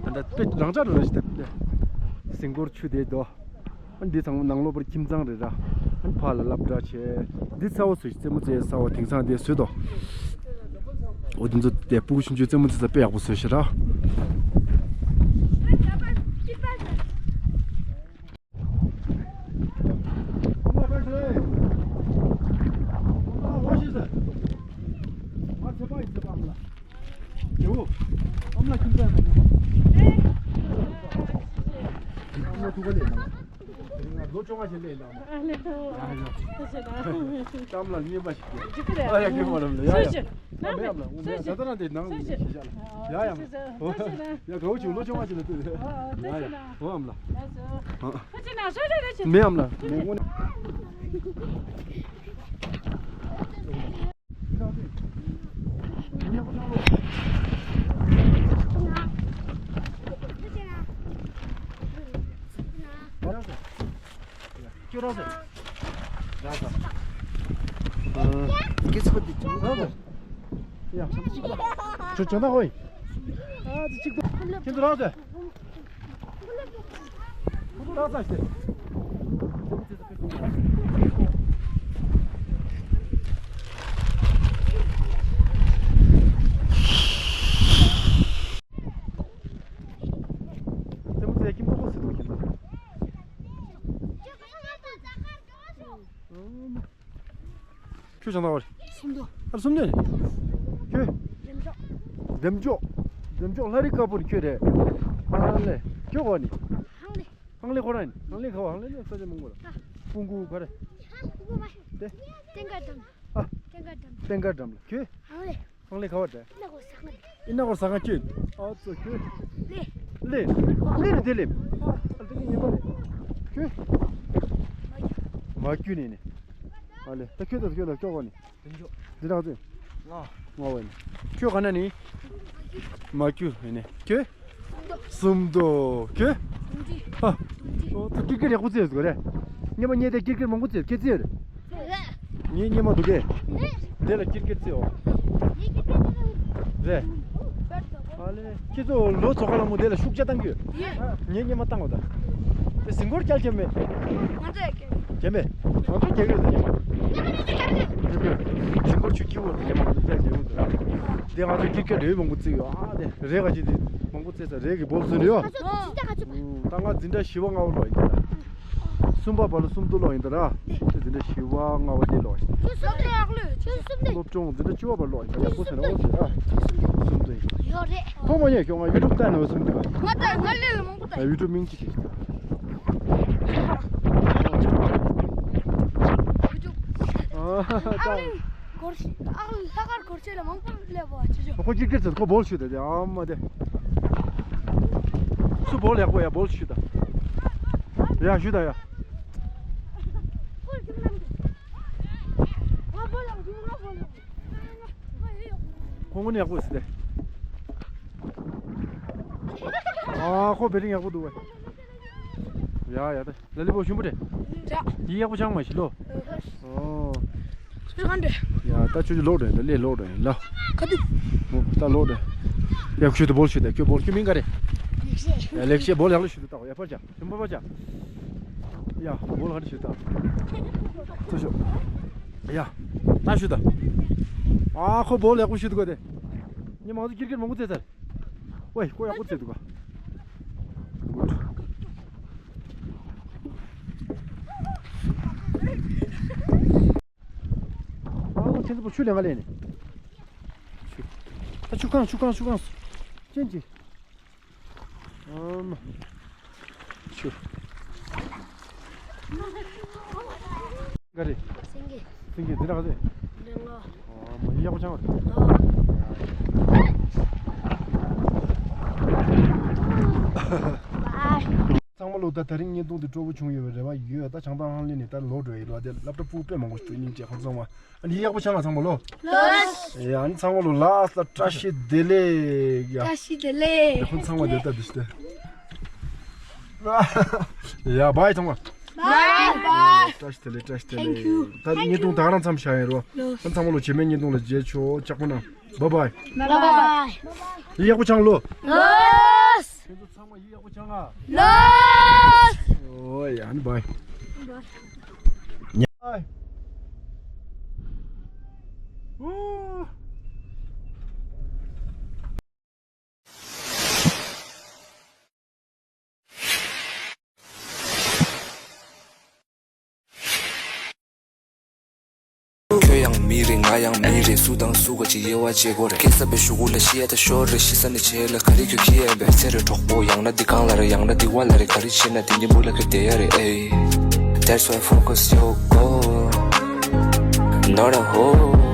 ད་ལྟ་དཔེ་རང་འཇགས་འགྲོ་ན་ཞིག་ད། ཟིང་སྐོར་ཆུ་དེ་དོ། ཨ་འདི་ཚང་མ་ནང་ལོགས་པར་ཁྱིམ་ཚང་རེད་ར། ཨ་ཕར་ལ་སློབ་གྲྭ་བྱས། འདི་ཚ་བོ་བཟོས་ཤིག་རྩེད་མོ་རྩེ་ས་བ་དེང་སང་དེ་བཟོས་དོ། འོ་དེ་ཚོ་དེ་སྤུ་གུ་ཆུང་ཆུང་རྩེད་མོ་རྩེ་ས་དཔེ་ཡག་པོ་བཟོས་ཤིག་ར། ལོ་བཅོ་ལྔ་ཞིག་སླེབས་ལ། ཨ་ལེ་ཐོ། ཨ་ཡ། ཐུགས་རྗེ་གནང་། གཏམ་ལ་སྙན་པ་ཞིག་གྱིས། འཇིགས་ཀྱི་རེད། ཨ་ཡ། རྒན་མ་ལབ་ལ། ཡ་ཡ། སུ་ཞིག་ཨ་མེད་ཨམ་ལ། འོ་མེད། ད་ལྟ་ན་དེ་ནང་ཞིག་བཞག་ལ། ཡ་ཡ། ཨོ། ཡ་གའུ་ཆུང་ལོ་བཅོ་ལྔ་ཞིག་ལ་ལྟོས། ཨོ་ཨོ། ཐུགས་རྗེ་གནང་། ཨོ་ཨམ་ལ། ཐུགས་རྗེ་གནང་། ཧྲ་ཧྲ་ཧྲ་ཞིག་མེད་ཨམ་ལ། མེད་ངོ་ནས། ཁྱོད་ཅོག་ན་ཧོꯏ། ཨ་ཙི་གཅིག་ཏུ། ཁྱེད་ཚོ་རང་ཚོ། ཁོ་ཚོ་རང་ཚོ་ཞེས། རྩེད་མོ་རྩེ་ཁྱིམ་ཐོག་པོ་ཟེར་འདུག་ཁྱིམ་ཐོག་ཁྱོད་བྱང་ཐང་བ་རེད། སུམ་མདོ། ཨ་སུམ་མདོ་ནས། ཁྱོད། འདེམ་ཅོག་འདེམ་ཅོག་འདེམ་ཅོག་ལྷ་རི་དཀར་པོ་ནས་ཁྱོད་རེད། ཨ་ལེ། ཁྱོད་ག་བ་ནས། ཧང་ལེ། ཧང་ལེ་ཁོ་རང་ཡིན། ཧང་ལེ་ག་བ། ཧང་ལེ་ནས་ས་ཆ་མང་པོ་རེད། ཨ། སྤུན་དགུ་ག་རེ། ཧང་སྤུན་དགུ་མ་ཤེས། དེ། ཏེང་ཀ་འགྲམ། ཨ། ཏེང་ཀ་འགྲམ། ཏེང་ཀ་འགྲམ་ལ་ཁྱོད། ཧང་ལེ། ཧང་ལེ་ག་བ་རེད། ཨི་ན་གོ་ས་ང་། ཨི་ན་གོ་ས་ང་ཁྱོད། ཨ་ཙོ་ཁྱོད། ལེ། ལེ། ལེ་རེད་དེ་ལེ། ཨ་དེ་གི་ཉན་པ་རེད། ཁྱོད། མ་རྒྱུད་ནས་ནི། ཨ་ལེ། ད་ཁྱོད་ད་ཁྱོད་ལ་ཀྱོག་གོ་ནི། འདི་འདྲ་ཚོད། ང་། ང་བ་ནི། ཁྱོད་ག་ན་ནི། མ་རྒྱུད་ནི་ཁྱོད། སུམ་མདོ། ཁྱོད། ཨ། ཨོ་ད་ཀིར་ཀིར་ཡག་པོ་རྩེས་ཟིག་རེད། སྙེ་མ་སྙེ་དེ་ཀིར་ཀིར་མང་པོ་རྩེས་ཁྱེད་རྩེས་རེད། ངའི་སྙེ་མ་འདུག་གས། དེ་ལ་ཀིར་ཀིར་རྩེའོ། རེད། ཨ་ལེ། ཁྱེད་ཚོ་ལོ་ཚོ་ཁ་ལ་མོ་དེ་ལ་ཤུགས་ཆ་བཏང་གི་ཡོད། ངའི་སྙེ་མ་བཏང་བ་དང་། དེ་ཟིང་སྐོར་སྐྱལ་ཁྱེད་མེད། ང་ཚོ་ཡ་ཁྱེད་མེད། ང་ཚོ་ཁྱེད་ཡོད་དང་ཉེ་མ། ཉེ་མ་ཉེ་ཚོ་ཁྱེད་མེད། ཁྱེད་མེད། ཟིང་སྐོར་ཆུ་སྐྱིད་བོ་དང་ཉེ་མ་ང་ཚོ་ཁྱེད་ཡོད་དང་། དེ་ང་ཚོ་ཀིར་ཀིར་རེ་མང་པོ་བརྩིས་ཡོད། ཨ་དེ་རེ་ག་ཅི་དེ་མང་པོ་རྩེས་ས་རེ་གི་བོལ་སོན་ཡོད། ང་ཚོ་འཛིན་གྲྭ་ག་ཚོད། ད་ང་འཛིན་གྲྭ་བཞི་པ་ལྔ་པ་ལོག་ཡིན་ད། གསུམ་པ་བར་ལ་གསུམ་དུ་ལོག་ཡིན་ད་ར། ཁྱོད་འཛིན་གྲྭ་བཞི་པ་ལྔ་པ་དེ་ལོག་ཡིན། ཁྱོད་གསུམ་དུ་ཡག་ལོས་ཁྱོད་གསུམ་དུ། སློབ་སྦྱོང་འཛིན་གྲྭ་བཅུ་པ་བར་ལོག་ཡིན་ད། ཡག་པོ་ཟེར་ན་ཨོ་ཟེར་ཨ། གསུམ་དུ་ཡོད་རེད། ཐོག་མ་ཉེ་ཁྱོད་ང་ཡུ་ཊུབ་ལྟ་ནོ་གསུམ་དུ་ག་ང་ལྟ་ང་ལས་ལ་མང་པོ་ལྟ། ཡུ་ཊུབ་མིང་ཅི་ཞིག་ཨ་ལེ། སྒོར་ཨ་ལྷག་དཀར་སྒོར་ཆེ་ལ་མང་པོ་སླེབས་པ་ཅི་ཞོ། ཁོ་ཀིར་ཀིར་ཚོད་ཁོ་བོལ་ཤུ་དེ་དེ་ཨ་མ་དེ། སུ་བོལ་ཡག་པོ་ཡ་བོལ་ཤུ་ད། ཡ་ཤུ་ད་ཡ། ཁོང་ཀུན་ཡག་པོ་ཟེར་ཏེ། ཨ་ཁོ་བེ་རིང་ཡག་པོ་འདུག་བས། ཡ་ཡ་ད། ལ་ལི་པོ་ཞུམ་པོ་རེད། ཡི་ཡག་པོ་ཆང་མ་ཞིག་ལོ། ཨོ། ཡ་ད་ཆུ་ཆུ་ལོག་རེད། ད་ལེ་ལོག་རེད་ལ། ཁ་དུ། ད་ལོག་རེད། ཡག་ཤོས་དུ་བོལ་ཤོས་ད་ཁྱོད་བོལ་ཁྱོད་མིང་ག་རེད། ལེགས་བཤད། ལེགས་བཤད་བོལ་ཡག་ལོ་ཤོས་དུ་ད་ཡ་ཕར་ཅག་ཞུམ་པོ་ཕར་ཅག་ཡ་བོལ་ག་རེ་ཤོས་ད། ཐུ་ཤོ། ཡ། ད་ཤོས་ད། ཨ་ཁོ་བོལ་ཡག་པོ་ཤོས་དུ་གོ་དེ། ཉི་མ་ང་ཚོ་ཀིར་ཀིར་མང་པོ་རྩེས་ཚར། ཝེ་ཁོ་ཡག་པོ་རྩེས་འདུག་ག་ཨ་ཁྱེད་ཚོ་ཆུ་ལེན་ག་ལེན་ནས། ཆུ། ད་ཆུ་ཁང་ཆུ་ཁང་ཆུ་ཁང་། ཅན་གྱི། ཨ་མ། ཆུ། ག་རེ། སེང་གེ། སེང་གེ་འདི་འདྲ་ག་ཚོད། འདི་ལྔ། ཨ་མ་ཡག་པོ་ཆགས་པ་རེད། ཨ། ཚང་མ་ལོ་ད་དེ་རིང་བརྙན་ཐུང་འདི་སྤྲོ་པོ་བྱུང་ཡོད་པའི་རེ་བ་ཡོད། ད་བྱང་ཐང་ཧང་ལེ་ནས་ད་ལོག་འགྲོ་ཡི་རེད་བ། དེ་སློབ་གྲྭ་ཕྲུ་གུ་དཔེ་མང་པོ་ཞིག་འདུག་སྙིང་རྗེ་ཁོང་ཚང་མ། ཨ་ནི་ཡག་པོ་ཆགས་ང་ཚང་མ་ལོ། ལོས། ཡ་ཨ་ནི་ཚང་མ་ལོ་ལགས་སོ། བཀྲ་ཤིས་བདེ་ལེགས་ཡ། བཀྲ་ཤིས་བདེ་ལེགས། ཡ་ཁོང་ཚང་མ་བདེ་ལྟ་འདི་ཤི་ཏེ། ཡ་བའི་ཚང་མ། བའི་བའི། བཀྲ་ཤིས་བདེ་ལེགས། བཀྲ་ཤིས་བདེ་ལེགས། Thank you། ད་བརྙན་ཐུང་ད་ག་རང་མཚམས་བཞག་ཡིན་རོ། ལོས། ཨ་ཚང་མ་ལོ་རྗེས་མའི་བརྙན་ཐུང་ལ་མཇལ་ཆོག་ཅག་པོ་ན། བའི་བའི། བའི་བའི། ཡ་ཡག་པོ་ཆགས་ལོ། ལོས། ཡག་པོ་ཆགས་ང་། ལོས། ཨོ་ཡ་ནི་བའི། ཁྱོད་ཡང་མི་རེད། ང་ཡང་མི་རེད། སུ་དང་སུ་ག་ཅིག་དབྱེ་བ་འབྱེད་དགོས་རེད། སྐད་གསར་པའི་གཞུག་གུ་ལ་ཤི་ཡ་ད་ཤོར་རེད། ཤི་ས་ནས་བྱེད་ལ་ག་རེ་ཁྱོད་ཁྱི་ཡན་པས་ཚེ་རེ་གྲོགས་པོ་ཡང་ན་འདི་གང་ལ་རེད། ཡང་ན་འདི་བ་ལ་རེད། ག་རེ་བྱེད་ན་འདི་ཉིན་མོ་ལ་ཁྱོད་བསྡད་ཡ་རེད། ཨེ། That's why focus your goal, not a hole.